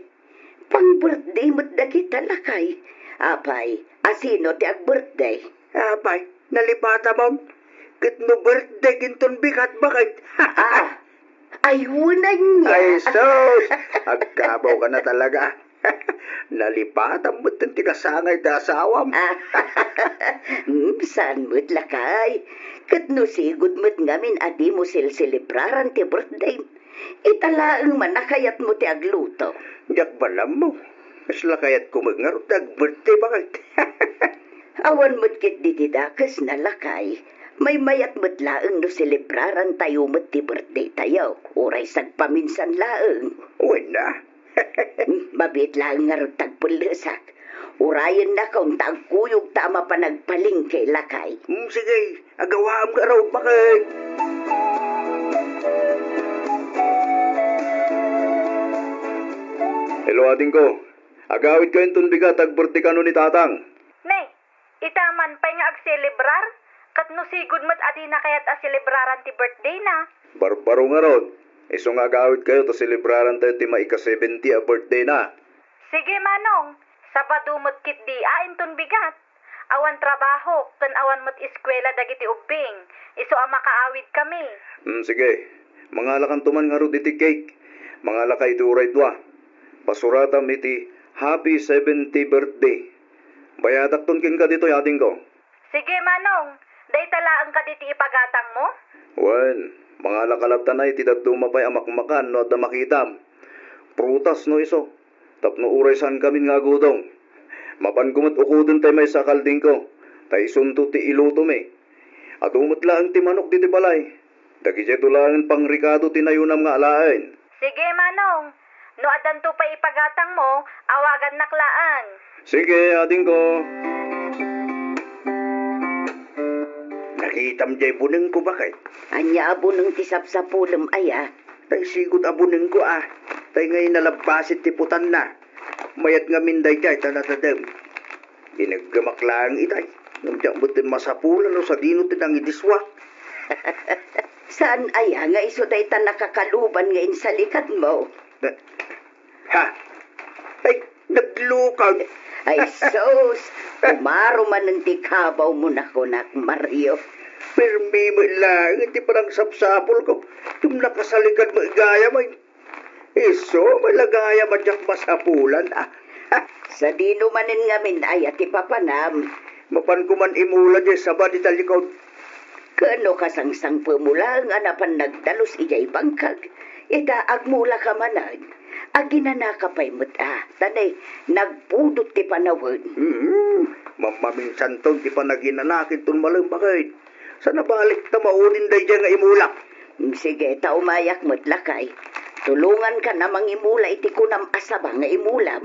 pang-birthday met dagita, lakay. Apay, a sino ti ag-birthday? Apay, nalipatam? Ket no birthday inton bigat, bakit? Ah, ay, wen ania. Ay, sus! Agkabaw ka na talaga. Nalipatam met ti kasangay ti asawam. Ah, hmm, saan met, lakay? Ket no sigud met ngamin a dimo silselebraran ti birthday, ita laeng man a kayatmo ti agluto. Diak balammo. Kasla kayatko met ngarud ti ag-birthday, bakit? Awan met ketdi ti dakesna, lakay. Maymayat met laeng no selebrarantayo met ti birthday tayo, uray sagpaminsan laeng. Wen a. Hmm, mabiit laeng ngarud ti agpellesak. Urayennakon ta agkuyogta a mapan agpalengke, lakay. Hmm, sige, agawaam ngarud, bakit? Hello, adingko. Agawidka inton bigat, ag-birthday kano ni Tatang. Ne, ita man pay nga agselebrar? Ket no sigud met a dina kayat a selebraran ti birthday na. Barbaro ngarud. Isu nga agawidkayo ta selebrarantayo ti maika-seventy a birthday na. Sige, Manong. Sabado met ketdi a inton bigat. Awan trabaho, ken awan met eskuela dagiti ubbing. Isu a makaawidkami. Hmm, sige. Mangalakanto man ngarud iti cake. Mangalaka iti uray dua. Pasuratam iti Happy seventy birthday. Bayadakton kenka ditoy, adingko. Sige, Manong. Dayta laeng kadi ti ipagatangmo? Wen, mangalaka latta iti dadduma pay a makmakan no adda makitam. Prutas no isu. Tapno uray saankamin nga agudong. Mapanko met ukoden tay maysa a kaldingko, ta isunto ti ilutomi. Adu met laeng ti manok ditoy balay. Dagiti laengen pangrekado ti nayunam nga alaen. Sige, Manong. No addanto pay ipagatangmo, awagannak laeng. Sige, adingko. Nakitam jay bunengko, bakit? Ania a buneng ti sapsapulem aya? Tay sigud a bunengko a. Tay ngay nalabbasit ti putanna. Mayat ngamin dayjay ta nadadem. Ineggemak laeng itay. Ngem diak met masapulan no sadino ti nangidisua. Saan aya nga isu dayta nakakaluban nga insalikadmo? Ha? Ay, naglukaw. Ay, sus! Umaro manen ti kabawmo, nakunak, Mario. Permi met laeng ti panagsapsapulko. Ngem nakasalikad met gayam ay. Isu, malagayam a diak masapulan, ah. Sadino manen ngamin aya ti papanam? Mapanko man imula diay saba dita likod. Ken no kasangsangpetmo laeng a napan nagdalus idiay bangkag, ita agmulaka manen. Aginanaka pay met a, ta ne, nagpudot ti panawen. Hmm, mammaminsanton ti panaginanakinton malem, bakit? Sa nabalik ta maudin daydiay nga imulak. Sige, ta umayak met, lakay. Tulongankan a mangimula iti kunam a saba nga imulam.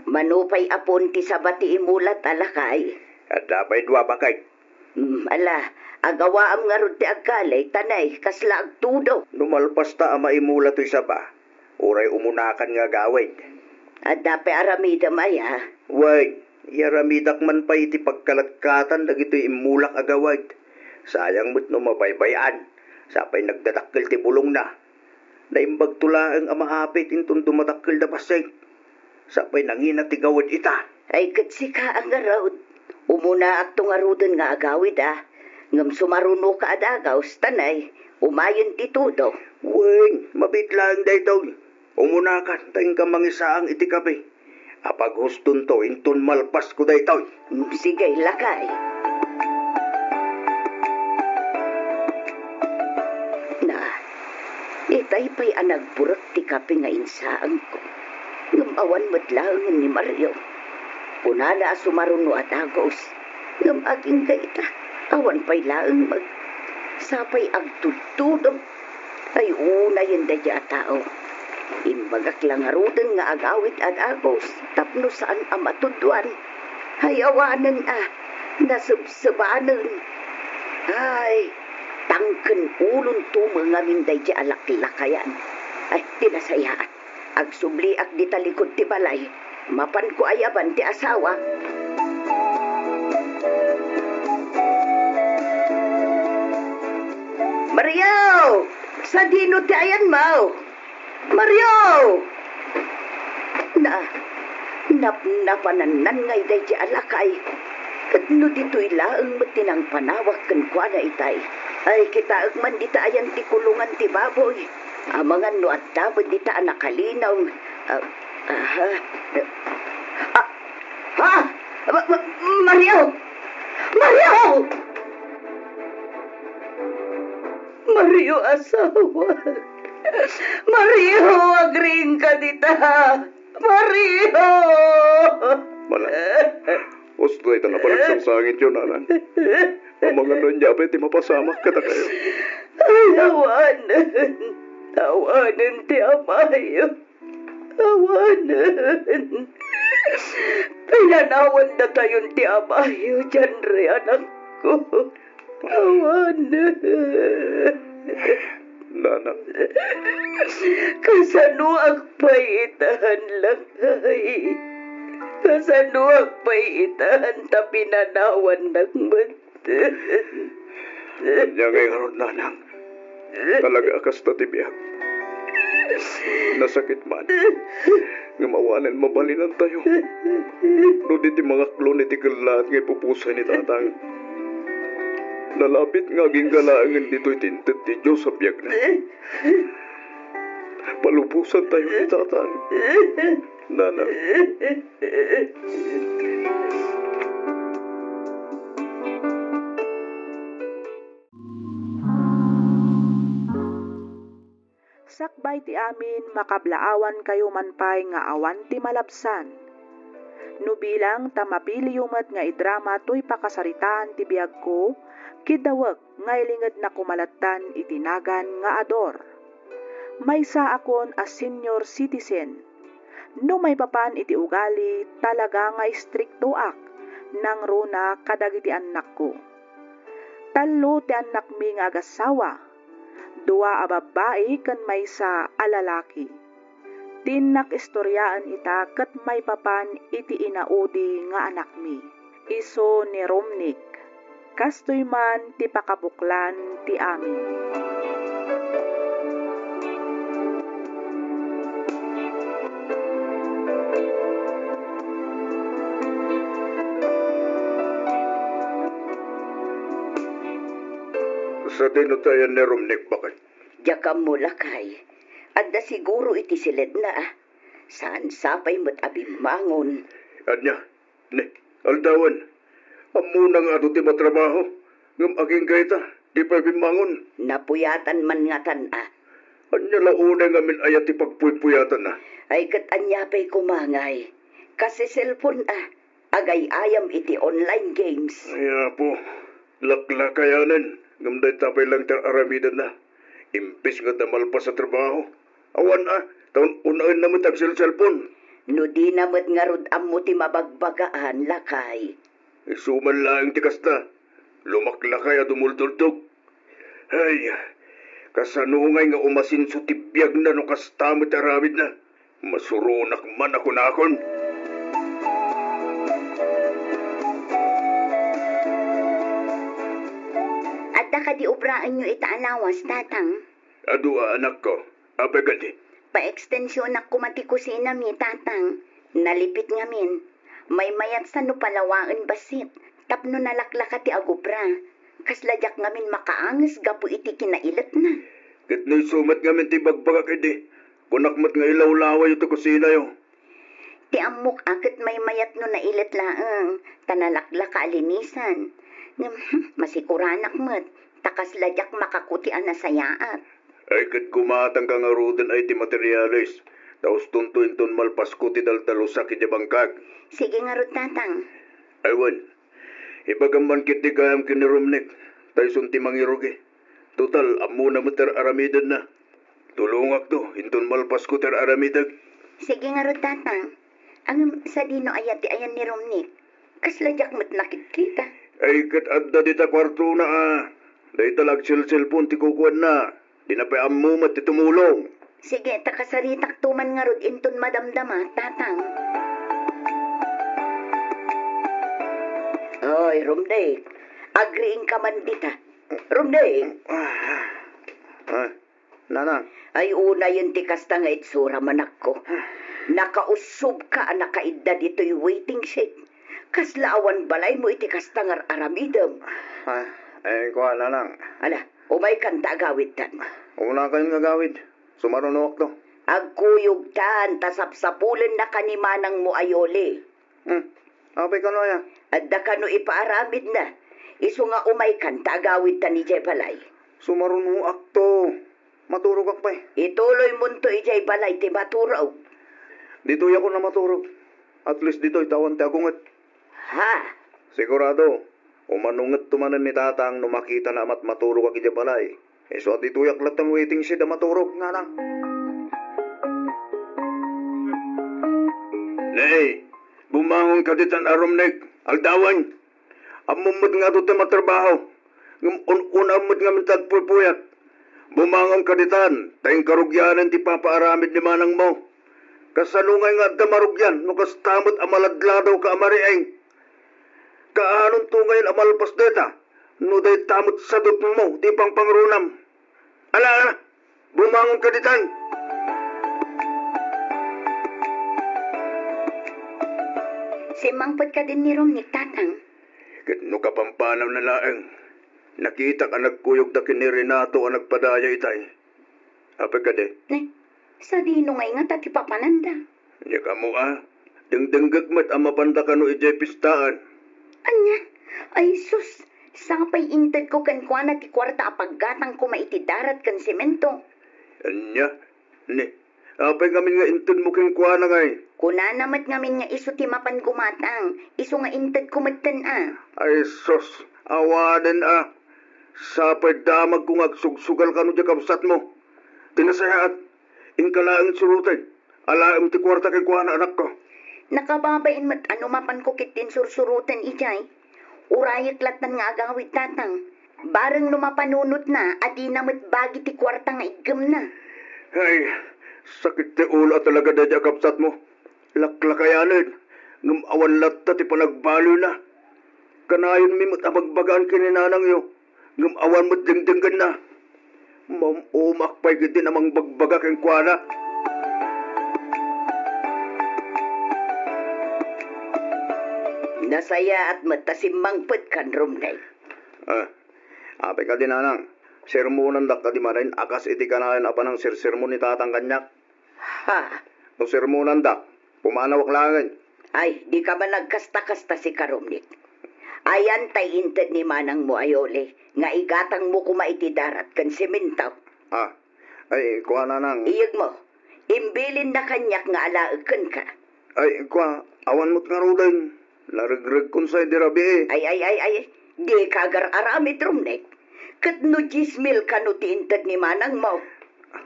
Mano pay a puon ti saba ti imulata, lakay? Adda pay dua, bakit? Hmm, ala, agawaam ngarud ti agkali, ta ne, kasla agtudok. No malpasta a maimula toy saba, uray umunakan nga agawid. Adda pay aramidem aya? Wen, iyaramidak man pay iti pagkalatkatan dagitoy immulak a gawid. Sayang met no mabaybay-an, sa pay nagdadakkel ti bulongna. Naimbagto laeng a maapit inton dumadakkelda bassit. Sa pay nangina ti gawid ita. Ay, ket sika a ngarud, umunaakto ngaruden nga agawid a, ngem sumarunoka a dagaws, ta ne, umayen ti tudok. Wen, mabiit laeng daytoy. Umunakan ta inka mangisaang iti kape. Apaghustonto inton malpasko daytoy. Mm, sige, lakay. Na, itay pay a nagburek ti kape nga insaangko. Ngem awan met laengen ni Mario. Kunana a sumaruno a dagaws. Ngem agingga ita, awan pay laeng met. Sa pay agtudtudok. Tay unayen daydi a tao. Imbagak la ngaruden nga agawid a dagus tapno saan a matudwan. Ay, awanen a, nasebsebanen. Ay, tangken ulonto met ngamin daydi a laklakayan. Ay, ti nasayaat. Agsubliak dita likud ti balay. Mapanko ayaban ti asawa. Mario! Sadino ti ayanmo? Mario! Na, napnapanannan ngay daydi a lakay. Ket no ditoy laeng met ti nangpanawak kenkuana itay, ay kitaek man dita ayan ti kulongan ti baboy. Amangan no adda met dita a nakalinaw. Ah, aha. Ah, ha? Ma-, ma-, Mario! Mario! Mario, asawa. Mario, agriingka dita. Mario! Manang, usto ita nga panagsangsangityo, nanang. Amangan no ania pay ti mapasamak kadakayo. Ay, awanen. Awanen ti amayo. Awanen. Pinanawan datayon ti amayo, Janre, anakko. Awanen. Nanang. Kasanoak pay itan, lakay? Kasanoak pay itan ta pinanawannak met? Ania ngay ngarud, nanang? Talaga a kasta ti biag. Nasakit man. Ngem awanen mabalinantayo. No di ti mangaklon iti kellaat nga ipupusay ni tatang. Nalapit nga agingga laengen ditoy ti inted ti Dios a biagna. Palubosantayo ni tatang. Nanang. Sakbay ti amin, makablaawankayo man pay nga awan ti malabsan. No bilang ta mapiliyo met nga idrama toy pakasaritaan ti biagko, kiddawek nga ilingedna koma lattan iti nagan nga Ador. Maysaakon a senior citizen. No maipapan iti ugali, talaga nga istriktoak nangruna kadagiti annakko. Tallo ti annakmi nga agassawa, dua a babbai ken maysa a lalaki. Ti innak istoriaen ita ket maipapan iti inaudi nga anakmi, isu ni Romnick. Kastoy man ti pakabuklan ti amin. Sadino ti ayan ni Romnick, baket? Diak ammo, lakay. Adda siguro iti siledna, a. Saan sapay met a bimmangon. Ania? Ne, aldawen. Ammona nga adu ti matrabaho, ngem agingga ita, di pay bimmangon. Napuyatan man ngatan, a. Ania la unay ngamin aya ti pagpuypuyatanna? Ay, ket ania pay koma ngay? Kas-cellphone, a. Agay-ayam iti online games. Ay, Apo, laklakayanen, ngem dayta pay laeng ti ar-aramidenna. Imbes nga adda malpas a trabaho, awan a, ta un-unaenna met agselselpon. No dina met ngarud ammo ti mabagbagaan, lakay. Isu man laeng ti kasta, lumaklakay a dumuldultog. Ay, kasano ngay nga umasinso ti biagna no kasta met ti aramidna? Masuronak man a kunakon. Adda kadi obraenyo ita a lawas, Tatang? Adu a, anakko. Apay kadi? Paekstensionak koma ti kusinami, Tatang. Nalipit ngamin. Maymayat sa no palawaen bassit tapno nalaklaka ti agobra. Kasla diak ngamin makaanges gapu iti kinailetna. Ket no isu met ngamin ti ibagbagak idi, kunak met nga ilawlawayo ti kusinayo. Ti ammok a ket maymayat no nailet laeng, ta nalaklaka a linisan. Ngem, hmm, masikuranak met, ta kasla diak makakuti a nasayaat. Ay, ket gumatangka ngaruden a iti materiales, ta ustonto inton malpasko ti daldalusak idiay bangkag. Sige ngarud, Tatang. Ay wen, ibagam man ketdi gayam ken ni Romnick, ta isun ti mangirugi. Total, ammona met ti ar-aramidenna. Tulongakto, inton malpasko ti ar-aramidek. Sige ngarud, Tatang. Ngem sadino aya ti ayan ni Romnick? Kasla diak met nakitkita. Ay, ket adda dita kuartona a. Dayta la agselselpon ti kukuanna. Dina pay ammo met ti tumulong. Sige, ta kasaritakto man ngarud inton madamdama, Tatang. Oy, Romnick. Agriingka man dita. Romnick. Ah, ah, Nanang. Ay, unayen ti kasta nga itsuram, anakko. Nakaussobka a nakaidda ditoy waiting shed. Kasla awan balaymo iti kasta nga ar-aramidem. Ah, ay, kua, Nanang. Ala, umaykan ta agawidtan. Unakayon nga agawid. Sumarunoakto. Agkuyogtan ta sapsapulennaka ni manangmo a Yoli. Hmm. Apay kano aya? Adda kano ipaaramidna. Isu nga umaykan ta agawidtan idiay balay. Sumarunoakto. Maturogak pay. Ituloymonto idiay balay ti maturog. Ditoyakon a maturog. At least ditoy ta awan ti agunget. Ha? Sigurado, umano ngetto manen ni Tatang no makitana a matmaturogak idiay balay. Isu a ditoyak latta nga waiting shed a maturog, Nanang. Nay, bumangonka ditan a Romnick, aldawen. Ammom met nga adu ti matrabaho, ngem un-unam met ngamin ti agpuypuyat. Bumangonka ditan, ta inkarugianen ti ipapaaramid ni manangmo. Kasano ngay nga adda marugian no kasta met a maladladawka a mariing? Kaanonto ngay a malpas dayta, no dayta met sadutmo ti pangpangrunam? Ala, ala, bumangonka ditan! Simmangpet kadin ni Romnick, Tatang. Ket no kapampanaw na laeng, nakitak a nagkuyogda ken ni Renato a nagpadaya itay. Apay kadi? Ne, sadino ngay ngata ti papananda? Diak ammo a, dengdenggek met a mapanda kano idiay pistaan. Ania? Ay sus, sapay intedko kenkuana ti kuarta a paggatang koma iti darat ken semento. Ania? Ne, apay ngamin nga intedmo kenkuana ngay? Kunana met ngamin nga isu ti mapan gumatang, isu nga intedko metten a. Ay sus, awanen a. Sapay damagko nga agsugsugal kano diay kabsatmo. Ti nasayaat, inka laeng suruten. Alaem ti kuarta kenkuana, anakko. Nakababain met a no mapanko ketdin sursuruten idiay. Urayek lattan nga agawid, Tatang. Bareng no mapanunotna a dina met bagi ti kuarta nga iggemna. Ay, sakit ti ulo a talaga daydi a kabsatmo. Laklakayanen, ngem awan latta ti panagbaloyna. Kanayonmi met a bagbagaan ken ni nanangyo, ngem awan met dengdenggenna. Mam-umak pay ketdin a mangbagbaga kenkuana. Nasayaat met ta simmangpetkan, Romnick. Ah, apay kadi, nanang, sermonandak kadi manen a kas iti kanayon a panangsersermon ni tatang kaniak? Ha? No sermonandak, pumanawak laengen. Ay, dika man agkasta-kasta, sika, Romnick. Ayan tay inted ni manangmo a Yoli nga igatangmo koma iti darat ken semento. Ah, ay, kua, nanang. Iyegmo, imbilinna kaniak nga alaek kenka. Ay, kua, awan met ngaruden. Naregregkon sa idi rabii. Ay, ay, ay, ay, dika agar-aramid, Romnick. Ket no dies mil kano ti inted ni manangmo?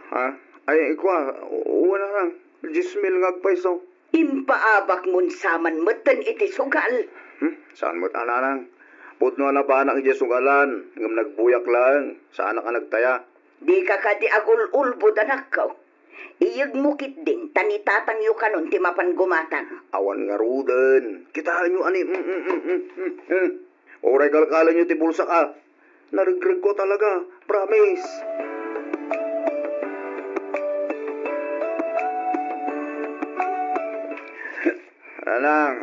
Ha? Ay, kua, wen, nanang, dies mil nga agpayso. Impaabakmon saman metten iti sugal. Hmm? Saan met a, nanang? Pudno a napanak idiay sugalan, ngem nagbuyak laeng, saanak a nagtaya. Dika kadi agul-ulbod, anakko. Iyegmo ketdin, ta ni tatangyo kanon ti mapan gumatang. Awan ngaruden. Kitaenyo ani, mm, mm, mm, mm, mm. Uray kalkalenyo ti bulsak a. Naregregko talaga. Promise. Nanang.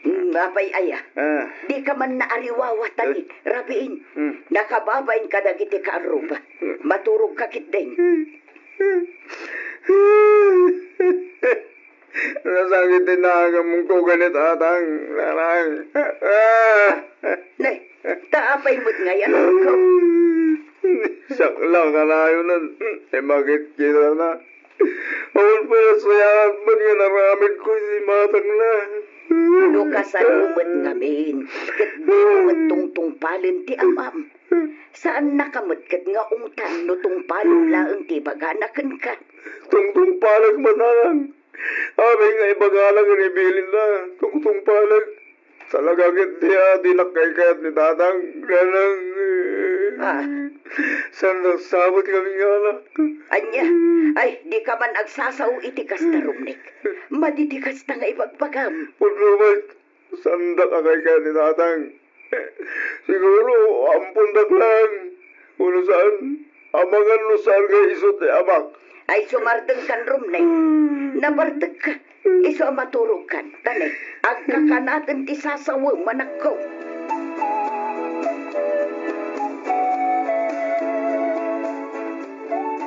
Hmm, apay aya? Ah. Dika man naariwawa, tali, eh, rabiin. Hmm. Nakababain kadagiti kaarruba. Hmm. Maturogka ketdin. Nasakit ti nagamko ken ni tatang, nanang. Ah! Ne, ta apay met ngay, anakko? Siak la kanayonen ti makitkitana. Awan pay nasayaat met nga naramidko iti imatangna. No kasano met ngamin, ket dimo met tungtungpalen ti amam. Saannaka met ket nga ungtan no tungpalon laeng ti ibagana kenka. Tungtungpaleg met, Nanang. Amin nga ibagana ken ibilinna, tungtungpaleg. Talaga ketdi a dinak kaykayat ni Tatang, Nanang. Ah. Saan nagsabot kami nga anak? Ania? Ay, di ka man agsasao iti kasta, Romnek. Madi ti kasta nga ibagbagam. Pudno met, saandak a kaykayat ni Tatang. Siguro, ampondak laeng. Wenno saan, amangan no saan nga isu ti amak. Ay, sumardengkan, Romnek. Nabartekka. Isu a maturogkan. Tani, agkakanaten ti sasawem, anakko.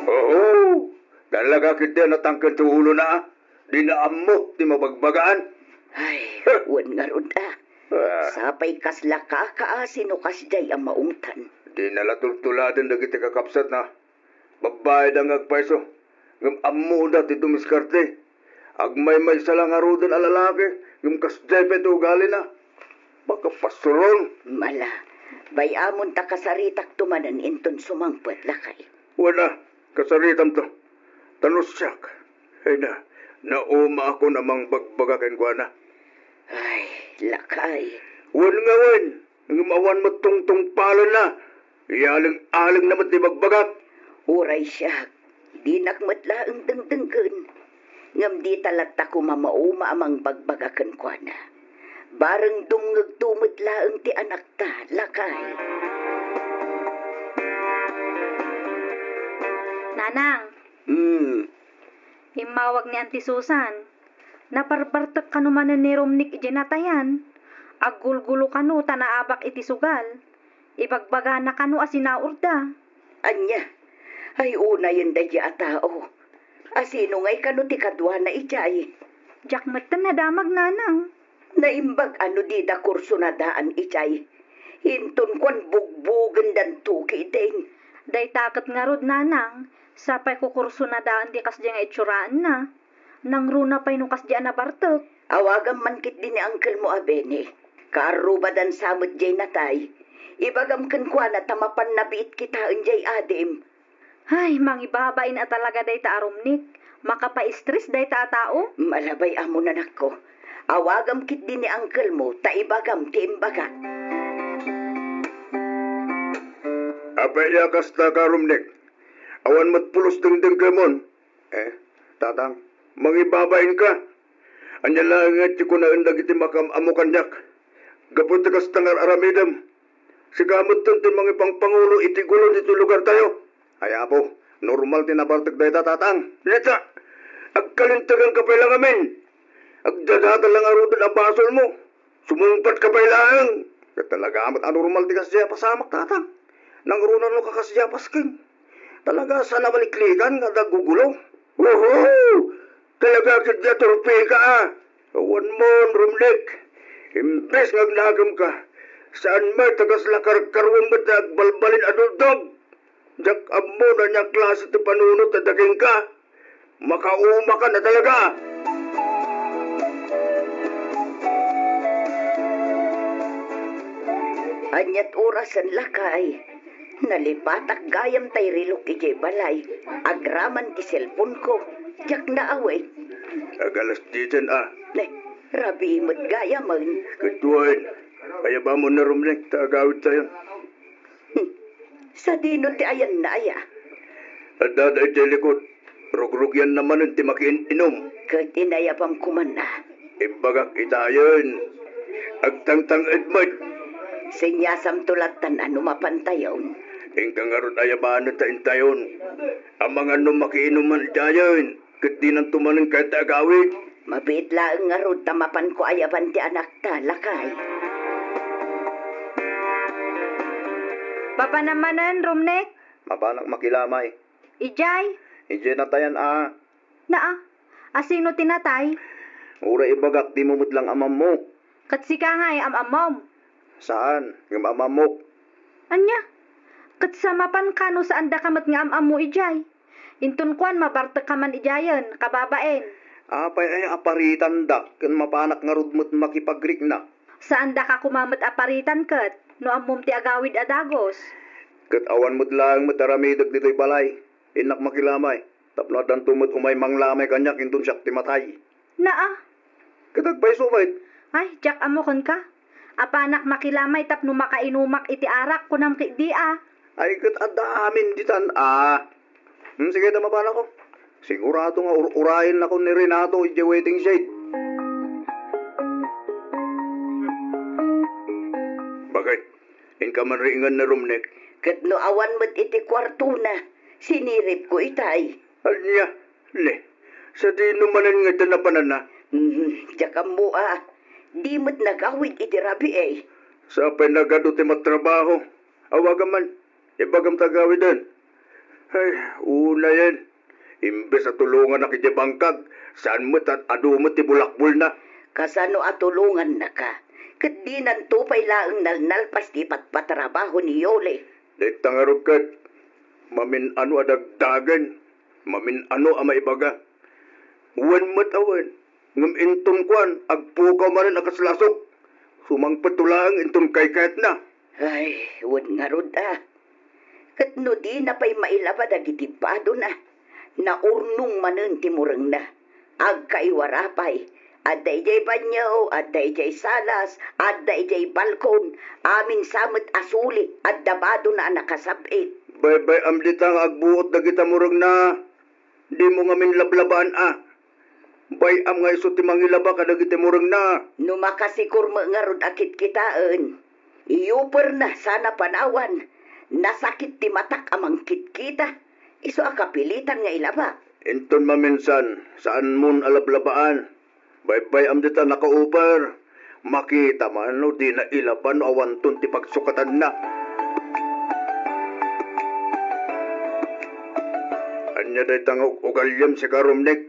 Oo, talaga ketdi a natangken ti ulona. Dina ammo ti mabagbagaan. Ay, wen ngarud a. Ah. Sapay kasla kaka a sino kasdiay a maungtan. Dina la tultuladen dagiti kakabsatna. Babbai da nga agpayso, ngem ammoda ti dumiskarte. Agmaymaysa la ngaruden a lalaki, ngem kasdiay pay ti ugalina. Makapasuron. Mala, bay-amon ta kasaritakto manen inton sumangpet, lakay. Wen a, kasaritamto. Ta no siak, ay na, naumaakon a mangbagbaga kenkuana. Ay, lakay. Wen nga wen, ngem awan met tungtungpalenna. Iyaling-alingna met ti bagbagak. Uray siak, dinak met laeng dengdenggen. Ngem dita latta koma mauma a mangbagbaga kenkuana. Bareng dumngegto met laeng ti anakta, lakay. Nanang. Hmm. Immawag ni Auntie Susan. Naparbartek kano manen ni Romnick idiay natayan. Aggulgulo kano ta naabak iti sugal. Ibagbagana kano a sinaurda. Ania? Ay, unayen daydiay a tao. A sino ngay kano ti kaduana idiay? Diak metten nadamag, Nanang. Naimbag a no dida kursunadaan idiay. Inton kuan, bugbogendanto ketdin. Dayta ket ngarud, Nanang, sapay kukursunadaan ti kasdiay nga itsuraenna. Nangruna pay no kasdiay a nabartek. Awagam man ketdi ni uncle mo a Benny. Kaarrubadan sa met diay natay. Ibagam kenkuana ta mapanna biit kitaen diay adim. Ay, mangibabain a talaga dayta a Romnick. Makapa-stress dayta a tao. Malabay amon, anakko. Awagam ketdi ni uncle mo ta ibagam ti imbagak. Apay a kasta ka, Romnick? Awan met pulos dengdenggemon. Eh, Tatang, mangibabain ka. Ania laeng nga ti kunaen dagiti makam-ammo kaniak? Gapu ti kasta nga ar-aramidem, sika metten ti mangipangpangulo iti gulo ditoy lugartayo. Ay, Apo, normal ti nabartek dayta, Tatang. Dita, agkalintegan ka pay la ngamin. Agdadata la ngaruden a basolmo. Sumungpet ka pay laeng. Ket talaga met a normal ti kasdiay a pasamak, Tatang. Nangruna no kakasdiay a pasken. Talaga saan a maliklikan nga aggugulo. Oho! Talaga ketdi a turpika a. Awan mon, Romnick. Imbes nga agnagem ka, saan met a kasla karkaruem met nga agbalbalin a dultog. Diak ammo no ania klase ti panunot ti dakenka. Makaumakan a talaga! Ania't orasen, lakay? Nalipatak gayam tay rilok idiay balay. Agraman ti cellphone-ko. Diak naawit. Ag-alas diesen a. Ne, rabii met gayamen. Ket wen, ayabamon ni Romnick ta agawidtayon. Hmm. Sadino ti ayanna aya? Adda daydiay likod. Rugrugianna manen ti makiin-inum. Ket inayabam koman a. Imbagak idiayen. Agtangtang-ed met. Seniasamto lattan a no mapantayon. Inka ngarud ayabanen ta intayon. Amangan no makiinuman idiayen. Ket dinanto manen kayat ti agawid. Mabiit laeng ngarud ta mapanko ayaban ti anakta, lakay. Mapanam manen, Romnick? Mapanak makilamay. Idiay? Idiay natayan a. Naa, asino ti natay? Uray ibagak, dimo met lang am-ammok. Ket sika ngay am-ammom? Saan, ngem am-ammok. Ania? Ket sa mapanka no saandaka met nga am-ammo idiay? Inton kuan, mabartekka man idiayen, kababain. Apay aya aparitandak ken mapanak ngarud met makipagriknak? Saandaka koma met aparitan ket no ammom ti agawid a dagus. Ket awan met laeng met aramidek ditoy balay. Innak makilamay, tapno addanto met umay manglamay kaniak inton siak ti matay. Naa. Ket agpayso met. Ay, diak ammo kenka. Apanak makilamay tapno makainumak iti arak, kunam ketdi a. Ay, ket adda amin ditan a. Hmm, sige, ta mapanako. Sigurado nga ur-urayennakon ni Renato idiay waiting shed. Bakit? Inka man riingen ni Romnek? Ket no awan met iti kuartona, siniripko itay. Ania? Ne, sadino manen nga ita napananna? Hmm, diak ammo a. Di met nagawid iti rabii. Sapay nagadu ti matrabaho. Awagam man. Ibagam ta gawiden. Ay, unayen. Imbes a tulongannak idiay bangkag, saan met a adu met ti bulakbolna. Kasano a tulongannaka? Ket dinanto pay laeng nalnalpas ti ipatpatrabaho ni Yoli. Dayta ngarud ket, mamin-ano a dagdagen, mamin-ano a maibaga. Wen met a wen, ngem inton kuan, agpukaw manen a kas lasok. Sumangpetto laeng inton kaykayatna. Ay, wen ngarud a. Ket no dina pay mailaba dagiti badona, naurnong manen ti murengna. Agkaiwara pay. Adda idiay banio, adda idiay salas, adda idiay balkon, amin sa met a suli, adda badona a nakasab-it. Baybay-am dita nga agbuot dagita murengna. Dimo ngamin lablabaan a. Bay-am nga isu ti mangilaba kadagiti murengna. No makasikur met ngarud a kitkitaen, iyuperna sana panawan. Nasakit ti matak a mangkitkita. Isu a kapilitan nga ilaba. Inton maminsan, saanmon a lablabaan. Baybay-am dita nakauper. Makita man no dina ilaba no awanton ti pagsukatanna. Ania dayta nga ug-ugaliam, sika, Romnek?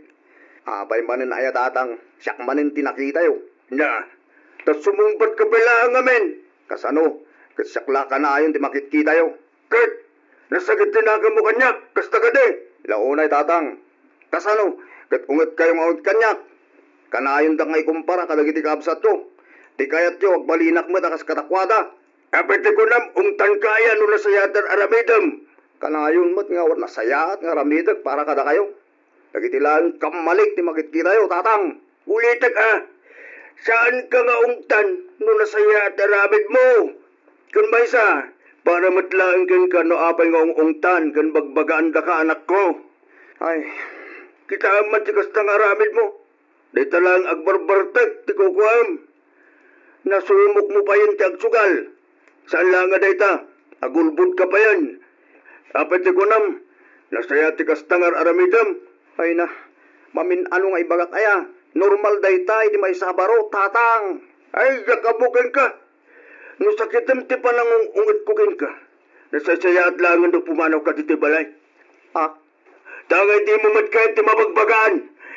Apay manen aya, Tatang? Siak manen ti nakitayo. Na, ta sumungbatka pay laeng ngamin. Kasano? Ket siak la kanayon ti makitkitayo. Ket nasakit ti naganmo kaniak, kasta kadi? La unay, Tatang. Kasano? Ket ungetkayo nga unget kaniak? Kanayondak nga ikumpara kadagiti kabsatko. Ti kayatyo, agbalinak met a kas kadakuada. Apay ti kunam, ungtanka aya no nasayaat ti aramidem? Kanayon met nga awan nasayaat nga aramidek para kadakayo. Dagiti laeng kammalik ti makitkitayo, Tatang. Ulitek a, saanka nga ungtan no nasayaat ti aramidmo. Ken maysa, para met laeng kenka no apay nga ung-ungtan ken bagbagaandaka, anakko. Ay, kitaem man ti kasta nga aramidmo. Dayta laeng agbarbartek ti kukuam. Nasumokmo payen ti agsugal. Saan la nga dayta, agulbodka payen. Apay ti kunam, nasayaat ti kasta nga ar-aramidem? Ay na, mamin-ano nga ibagak aya? Normal dayta iti maysa a baro, Tatang. Ay, diak ammo kenka. No sakitem ti panangung-ungetko kenka, nasaysayaat laengen no pumanawka ditoy balay. Ah, Tangay dimo met kayat ti mabagbagaan.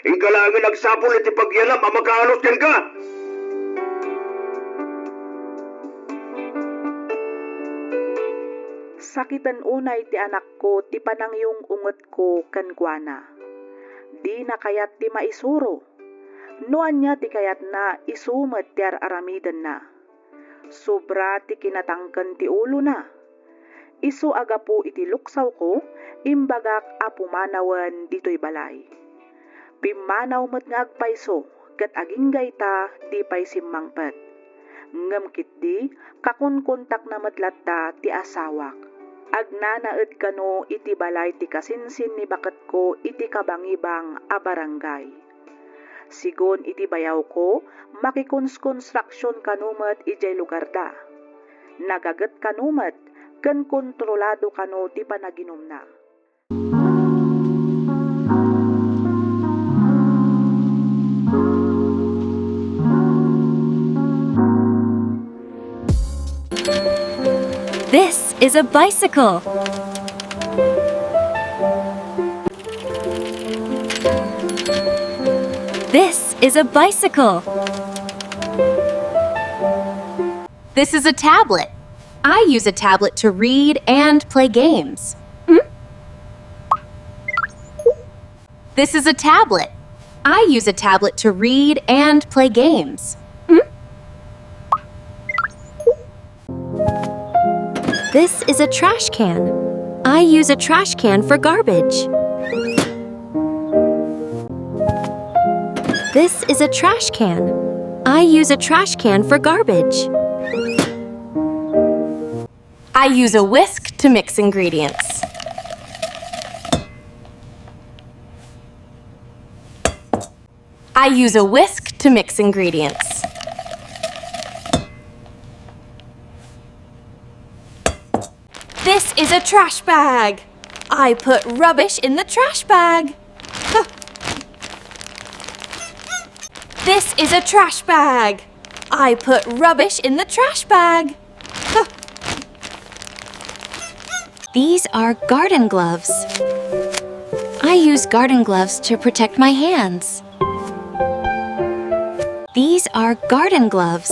Inka laengen agsapul iti pagyanam a makaanos kenka. Sakiten unay ti anakko ti panangyung-ungetko kenkuana. Dina kayat ti maisuro. No ania ti kayatna, isu met ti ar-aramidenna. Sobra ti kinatangken ti ulona. Isu a gapu iti luksawko, imbagak a pumanawen ditoy balay. Pimmanaw met nga agpayso ket agingga ita, di pay simmangpet. Ngem ketdi, kakunkontakna met latta ti asawak. Agnanaed kano iti balay ti kasinsin ni baketko iti kabangibang a barangay. Sigun iti bayawko, makikonstruction kano met idiay lugarda. Nagaget kano met ken kontrolado kano ti panaginumna. This is a bicycle. This is a bicycle. This is a tablet. I use a tablet to read and play games. Hmm? This is a tablet. I use a tablet to read and play games. Hmm? This is a trash can. I use a trash can for garbage. This is a trash can. I use a trash can for garbage. I use a whisk to mix ingredients. I use a whisk to mix ingredients. This is a trash bag. I put rubbish in the trash bag. This is a trash bag. I put rubbish in the trash bag. These are garden gloves. I use garden gloves to protect my hands. These are garden gloves.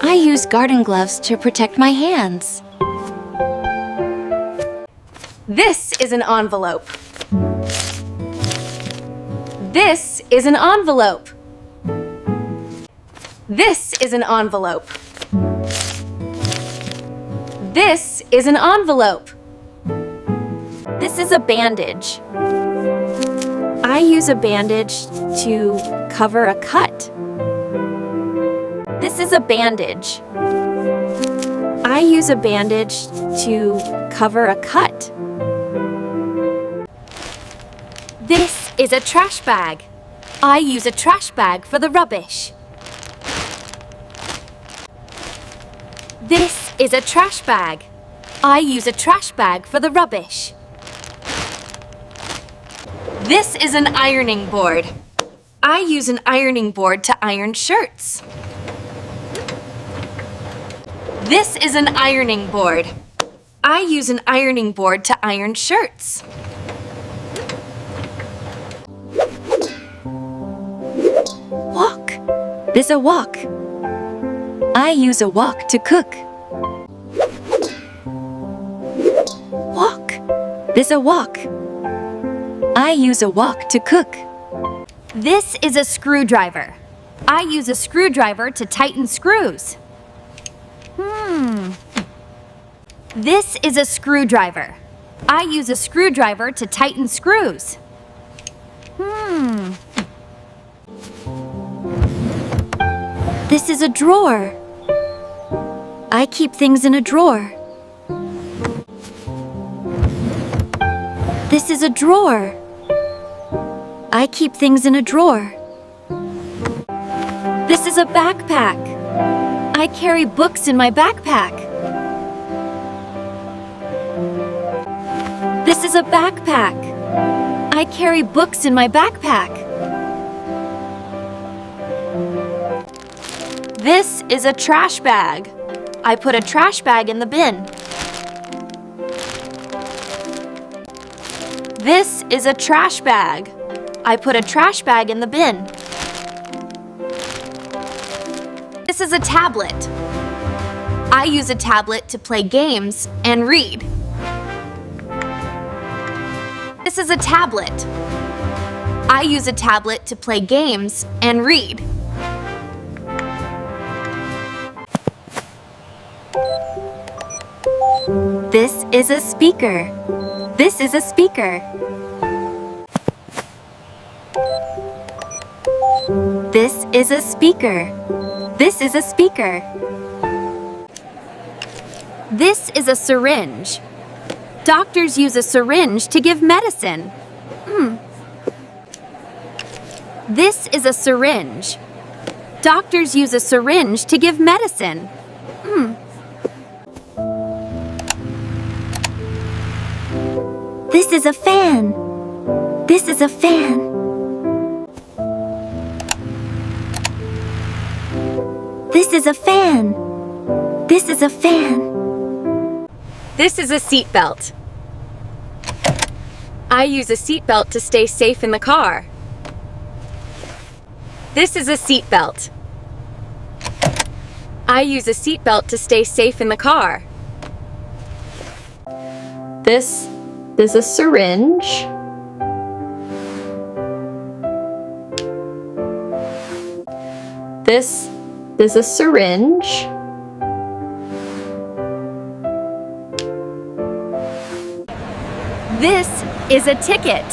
I use garden gloves to protect my hands. This is an envelope. This is an envelope. This is an envelope. This is an envelope. This is a bandage. I use a bandage to cover a cut. This is a bandage. I use a bandage to cover a cut. This is a trash bag. I use a trash bag for the rubbish. This is a trash bag. I use a trash bag for the rubbish. This is an ironing board. I use an ironing board to iron shirts. This is an ironing board. I use an ironing board to iron shirts. Wok. This a wok. I use a wok to cook. Wok. This a wok. I use a wok to cook. This is a screwdriver. I use a screwdriver to tighten screws. Hmm. This is a screwdriver. I use a screwdriver to tighten screws. Hmm. This is a drawer. I keep things in a drawer. This is a drawer. I keep things in a drawer. This is a backpack. I carry books in my backpack. This is a backpack. I carry books in my backpack. This is a trash bag. I put a trash bag in the bin. This is a trash bag. I put a trash bag in the bin. This is a tablet. I use a tablet to play games and read. This is a tablet. I use a tablet to play games and read. This is a speaker. This is a speaker. This is a speaker. This is a speaker. This is a syringe. Doctors use a syringe to give medicine. Hmm. This is a syringe. Doctors use a syringe to give medicine. Hmm. This is a fan. This is a fan. This is a fan. This is a fan. This is a seat belt. I use a seat belt to stay safe in the car. This is a seat belt. I use a seat belt to stay safe in the car. This is a syringe. This is a syringe. This is a ticket.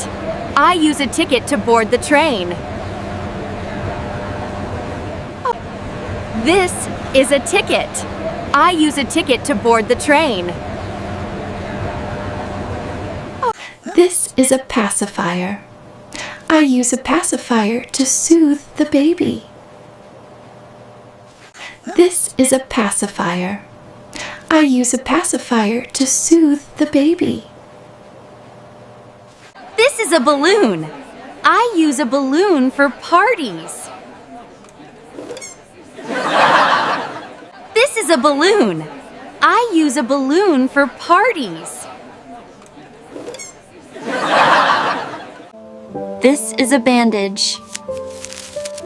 I use a ticket to board the train. This is a ticket. I use a ticket to board the train. This is a pacifier. I use a pacifier to soothe the baby. This is a pacifier. I use a pacifier to soothe the baby. This is a balloon. I use a balloon for parties. This is a balloon. I use a balloon for parties. This is a bandage.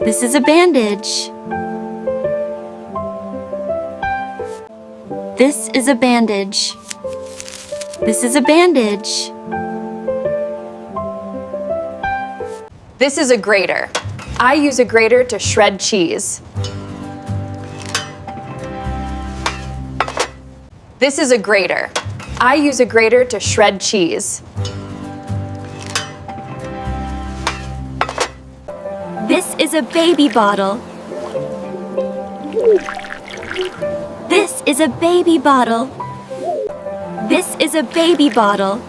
This is a bandage. This is a bandage. This is a bandage. This is a grater. I use a grater to shred cheese. This is a grater. I use a grater to shred cheese. This is a baby bottle. This is a baby bottle. This is a baby bottle.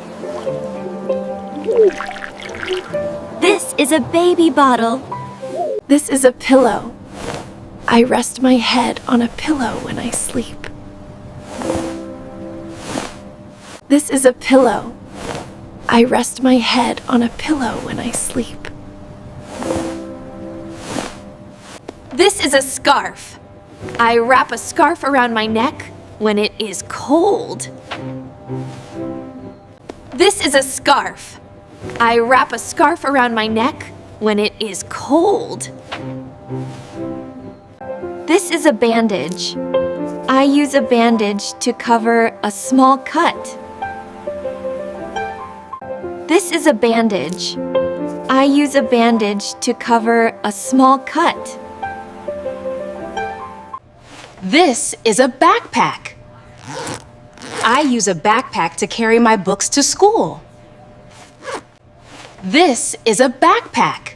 This is a baby bottle. This is a pillow. I rest my head on a pillow when I sleep. This is a pillow. I rest my head on a pillow when I sleep. This is a scarf. I wrap a scarf around my neck when it is cold. This is a scarf. I wrap a scarf around my neck when it is cold. This is a bandage. I use a bandage to cover a small cut. This is a bandage. I use a bandage to cover a small cut. This is a backpack. I use a backpack to carry my books to school. This is a backpack.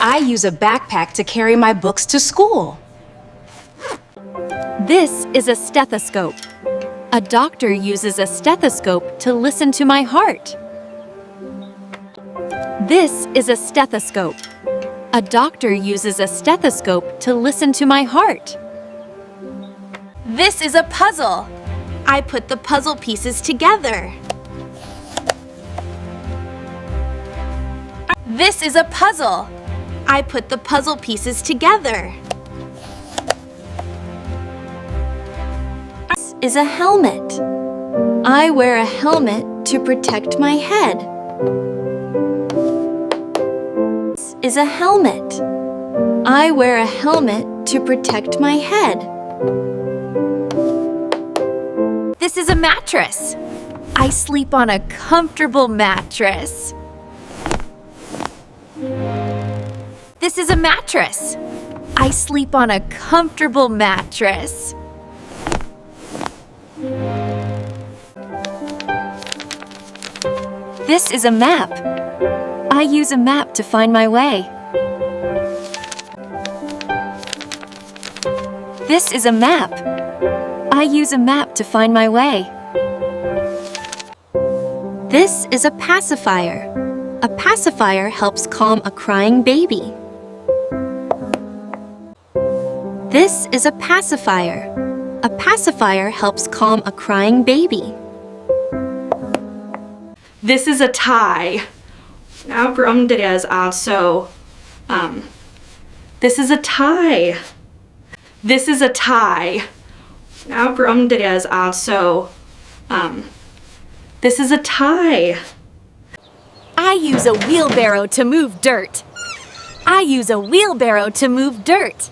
I use a backpack to carry my books to school. This is a stethoscope. A doctor uses a stethoscope to listen to my heart. This is a stethoscope. A doctor uses a stethoscope to listen to my heart. This is a puzzle. I put the puzzle pieces together. This is a puzzle. I put the puzzle pieces together. This is a helmet. I wear a helmet to protect my head. This is a helmet. I wear a helmet to protect my head. This is a mattress. I sleep on a comfortable mattress. This is a mattress. I sleep on a comfortable mattress. This is a map. I use a map to find my way. This is a map. I use a map to find my way. This is a pacifier. A pacifier helps calm a crying baby. This is a pacifier. A pacifier helps calm a crying baby. This is a tie. Now, brum did as also, um, this is a tie. This is a tie. Now, brum did as also, um, this is a tie. I use a wheelbarrow to move dirt. I use a wheelbarrow to move dirt.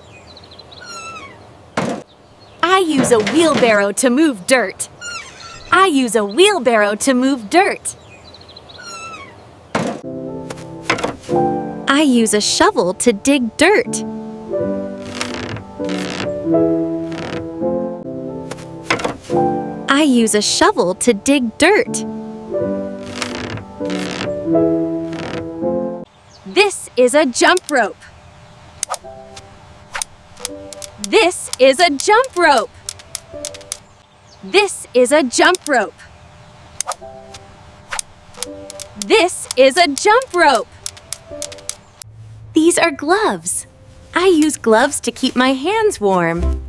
I use a wheelbarrow to move dirt. I use a wheelbarrow to move dirt. I use a shovel to dig dirt. I use a shovel to dig dirt. This is a jump rope. This is a jump rope. This is a jump rope. This is a jump rope. These are gloves. I use gloves to keep my hands warm.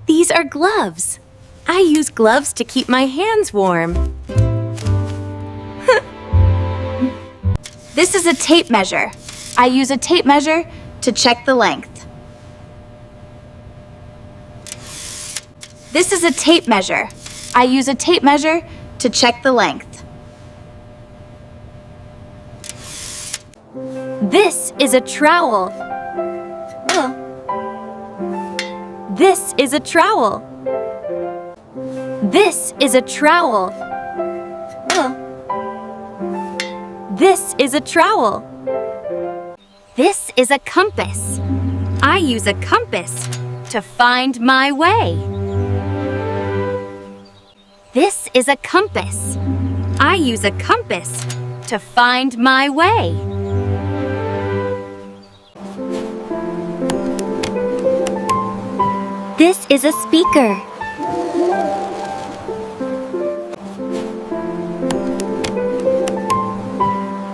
These are gloves. I use gloves to keep my hands warm. This is a tape measure. I use a tape measure to check the length. This is a tape measure. I use a tape measure to check the length. This is a trowel. This is a trowel. This is a trowel. This is a trowel. This is a compass. I use a compass to find my way. This is a compass. I use a compass to find my way. This is a speaker.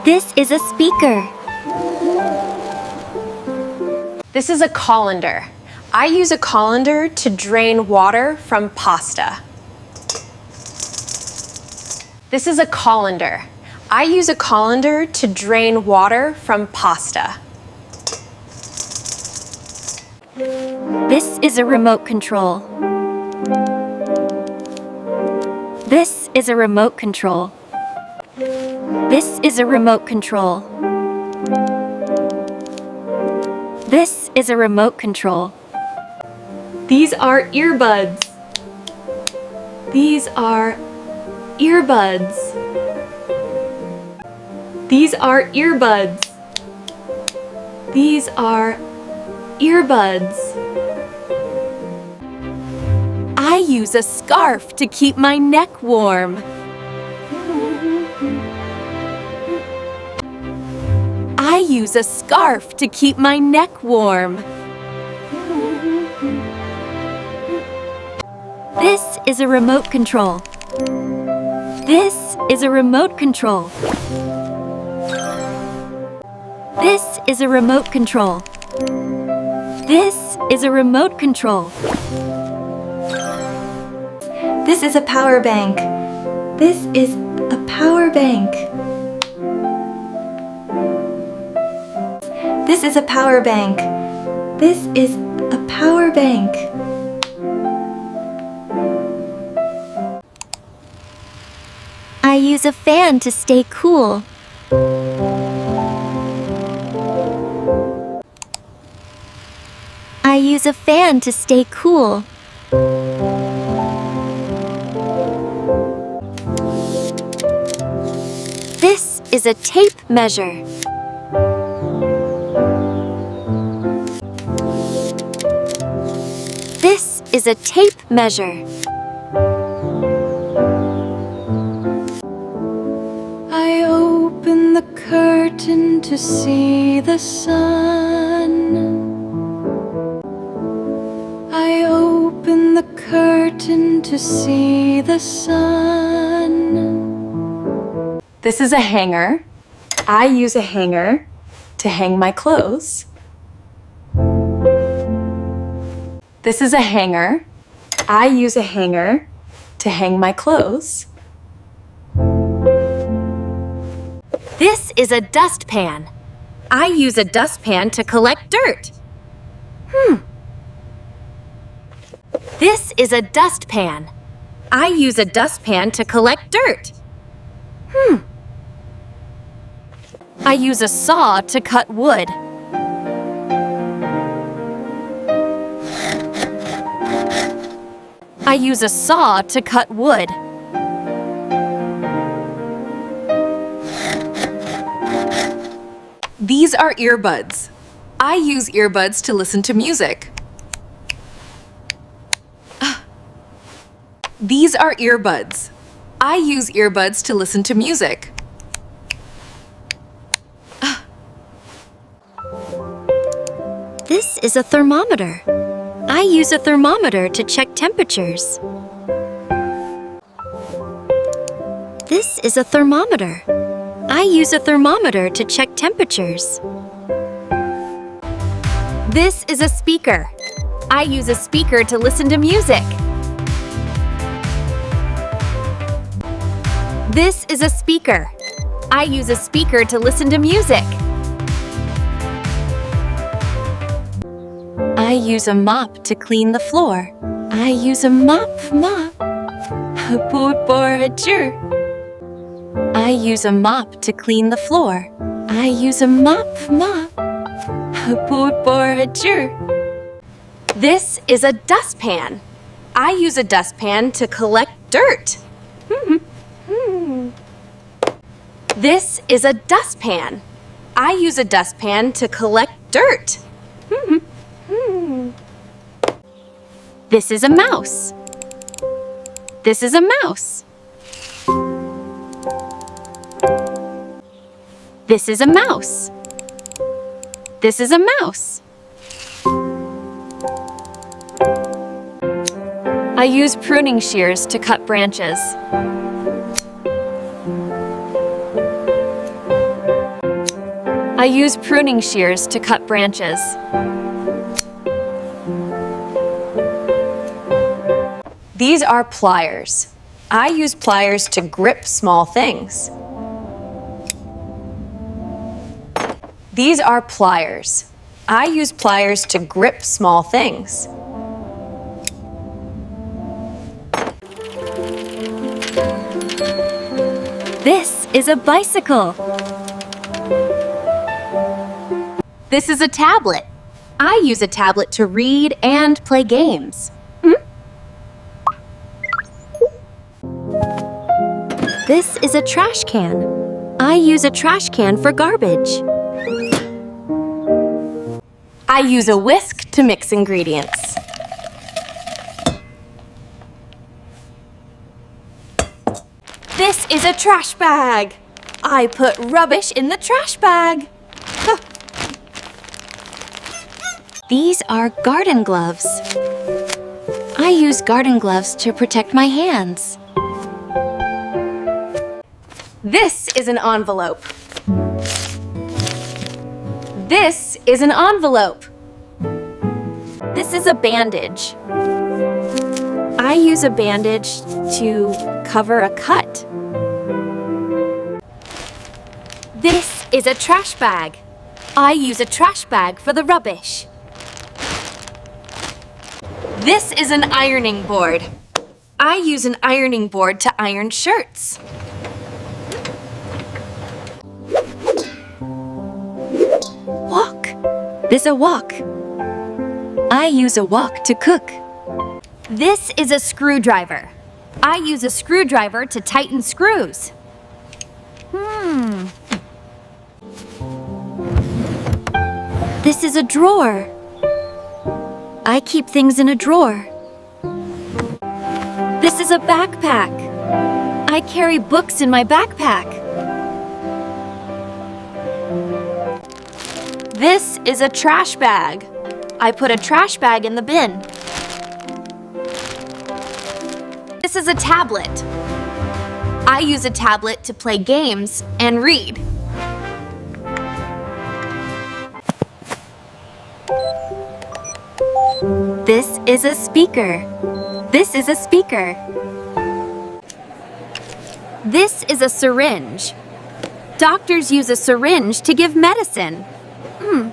This is a speaker. This is a colander. I use a colander to drain water from pasta. This is a colander. I use a colander to drain water from pasta. This is a remote control. This is a remote control. This is a remote control. This is a remote control. These are earbuds. These are earbuds. These are earbuds. These are earbuds. I use a scarf to keep my neck warm. I use a scarf to keep my neck warm. This is a remote control. This is a remote control. This is a remote control. This is a remote control. This is a power bank. This is a power bank. This is a power bank. This is a power bank. I use a fan to stay cool. I use a fan to stay cool. This is a tape measure. This is a tape measure. I open the curtain to see the sun. I open the curtain to see the sun. This is a hanger. I use a hanger to hang my clothes. This is a hanger. I use a hanger to hang my clothes. This is a dustpan. I use a dustpan to collect dirt. Hmm. This is a dustpan. I use a dustpan to collect dirt. Hmm. I use a saw to cut wood. I use a saw to cut wood. These are earbuds. I use earbuds to listen to music. These are earbuds. I use earbuds to listen to music. This is a thermometer. I use a thermometer to check temperatures. This is a thermometer. I use a thermometer to check temperatures. This is a speaker. I use a speaker to listen to music. This is a speaker. I use a speaker to listen to music. I use a mop to clean the floor. I use a mop, mop. Put for a chair. I use a mop to clean the floor. I use a mop, mop. Put for a chair. This is a dustpan. I use a dustpan to collect dirt. This is a dustpan. I use a dustpan to collect dirt. This is a mouse. This is a mouse. This is a mouse. This is a mouse. I use pruning shears to cut branches. I use pruning shears to cut branches. These are pliers. I use pliers to grip small things. These are pliers. I use pliers to grip small things. This is a bicycle. This is a tablet. I use a tablet to read and play games. This is a trash can. I use a trash can for garbage. I use a whisk to mix ingredients. This is a trash bag. I put rubbish in the trash bag. These are garden gloves. I use garden gloves to protect my hands. This is an envelope. This is an envelope. This is a bandage. I use a bandage to cover a cut. This is a trash bag. I use a trash bag for the rubbish. This is an ironing board. I use an ironing board to iron shirts. Wok. This a wok. I use a wok to cook. This is a screwdriver. I use a screwdriver to tighten screws. Hmm. This is a drawer. I keep things in a drawer. This is a backpack. I carry books in my backpack. This is a trash bag. I put a trash bag in the bin. This is a tablet. I use a tablet to play games and read. This is a speaker. This is a speaker. This is a syringe. Doctors use a syringe to give medicine. Hmm.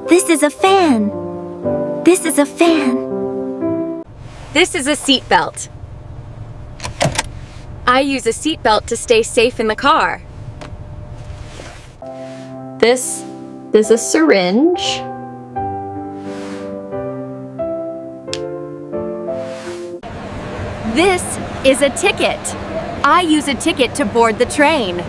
This is a fan. This is a fan. This is a seat belt. I use a seat belt to stay safe in the car. This is a syringe. This is a ticket. I use a ticket to board the train.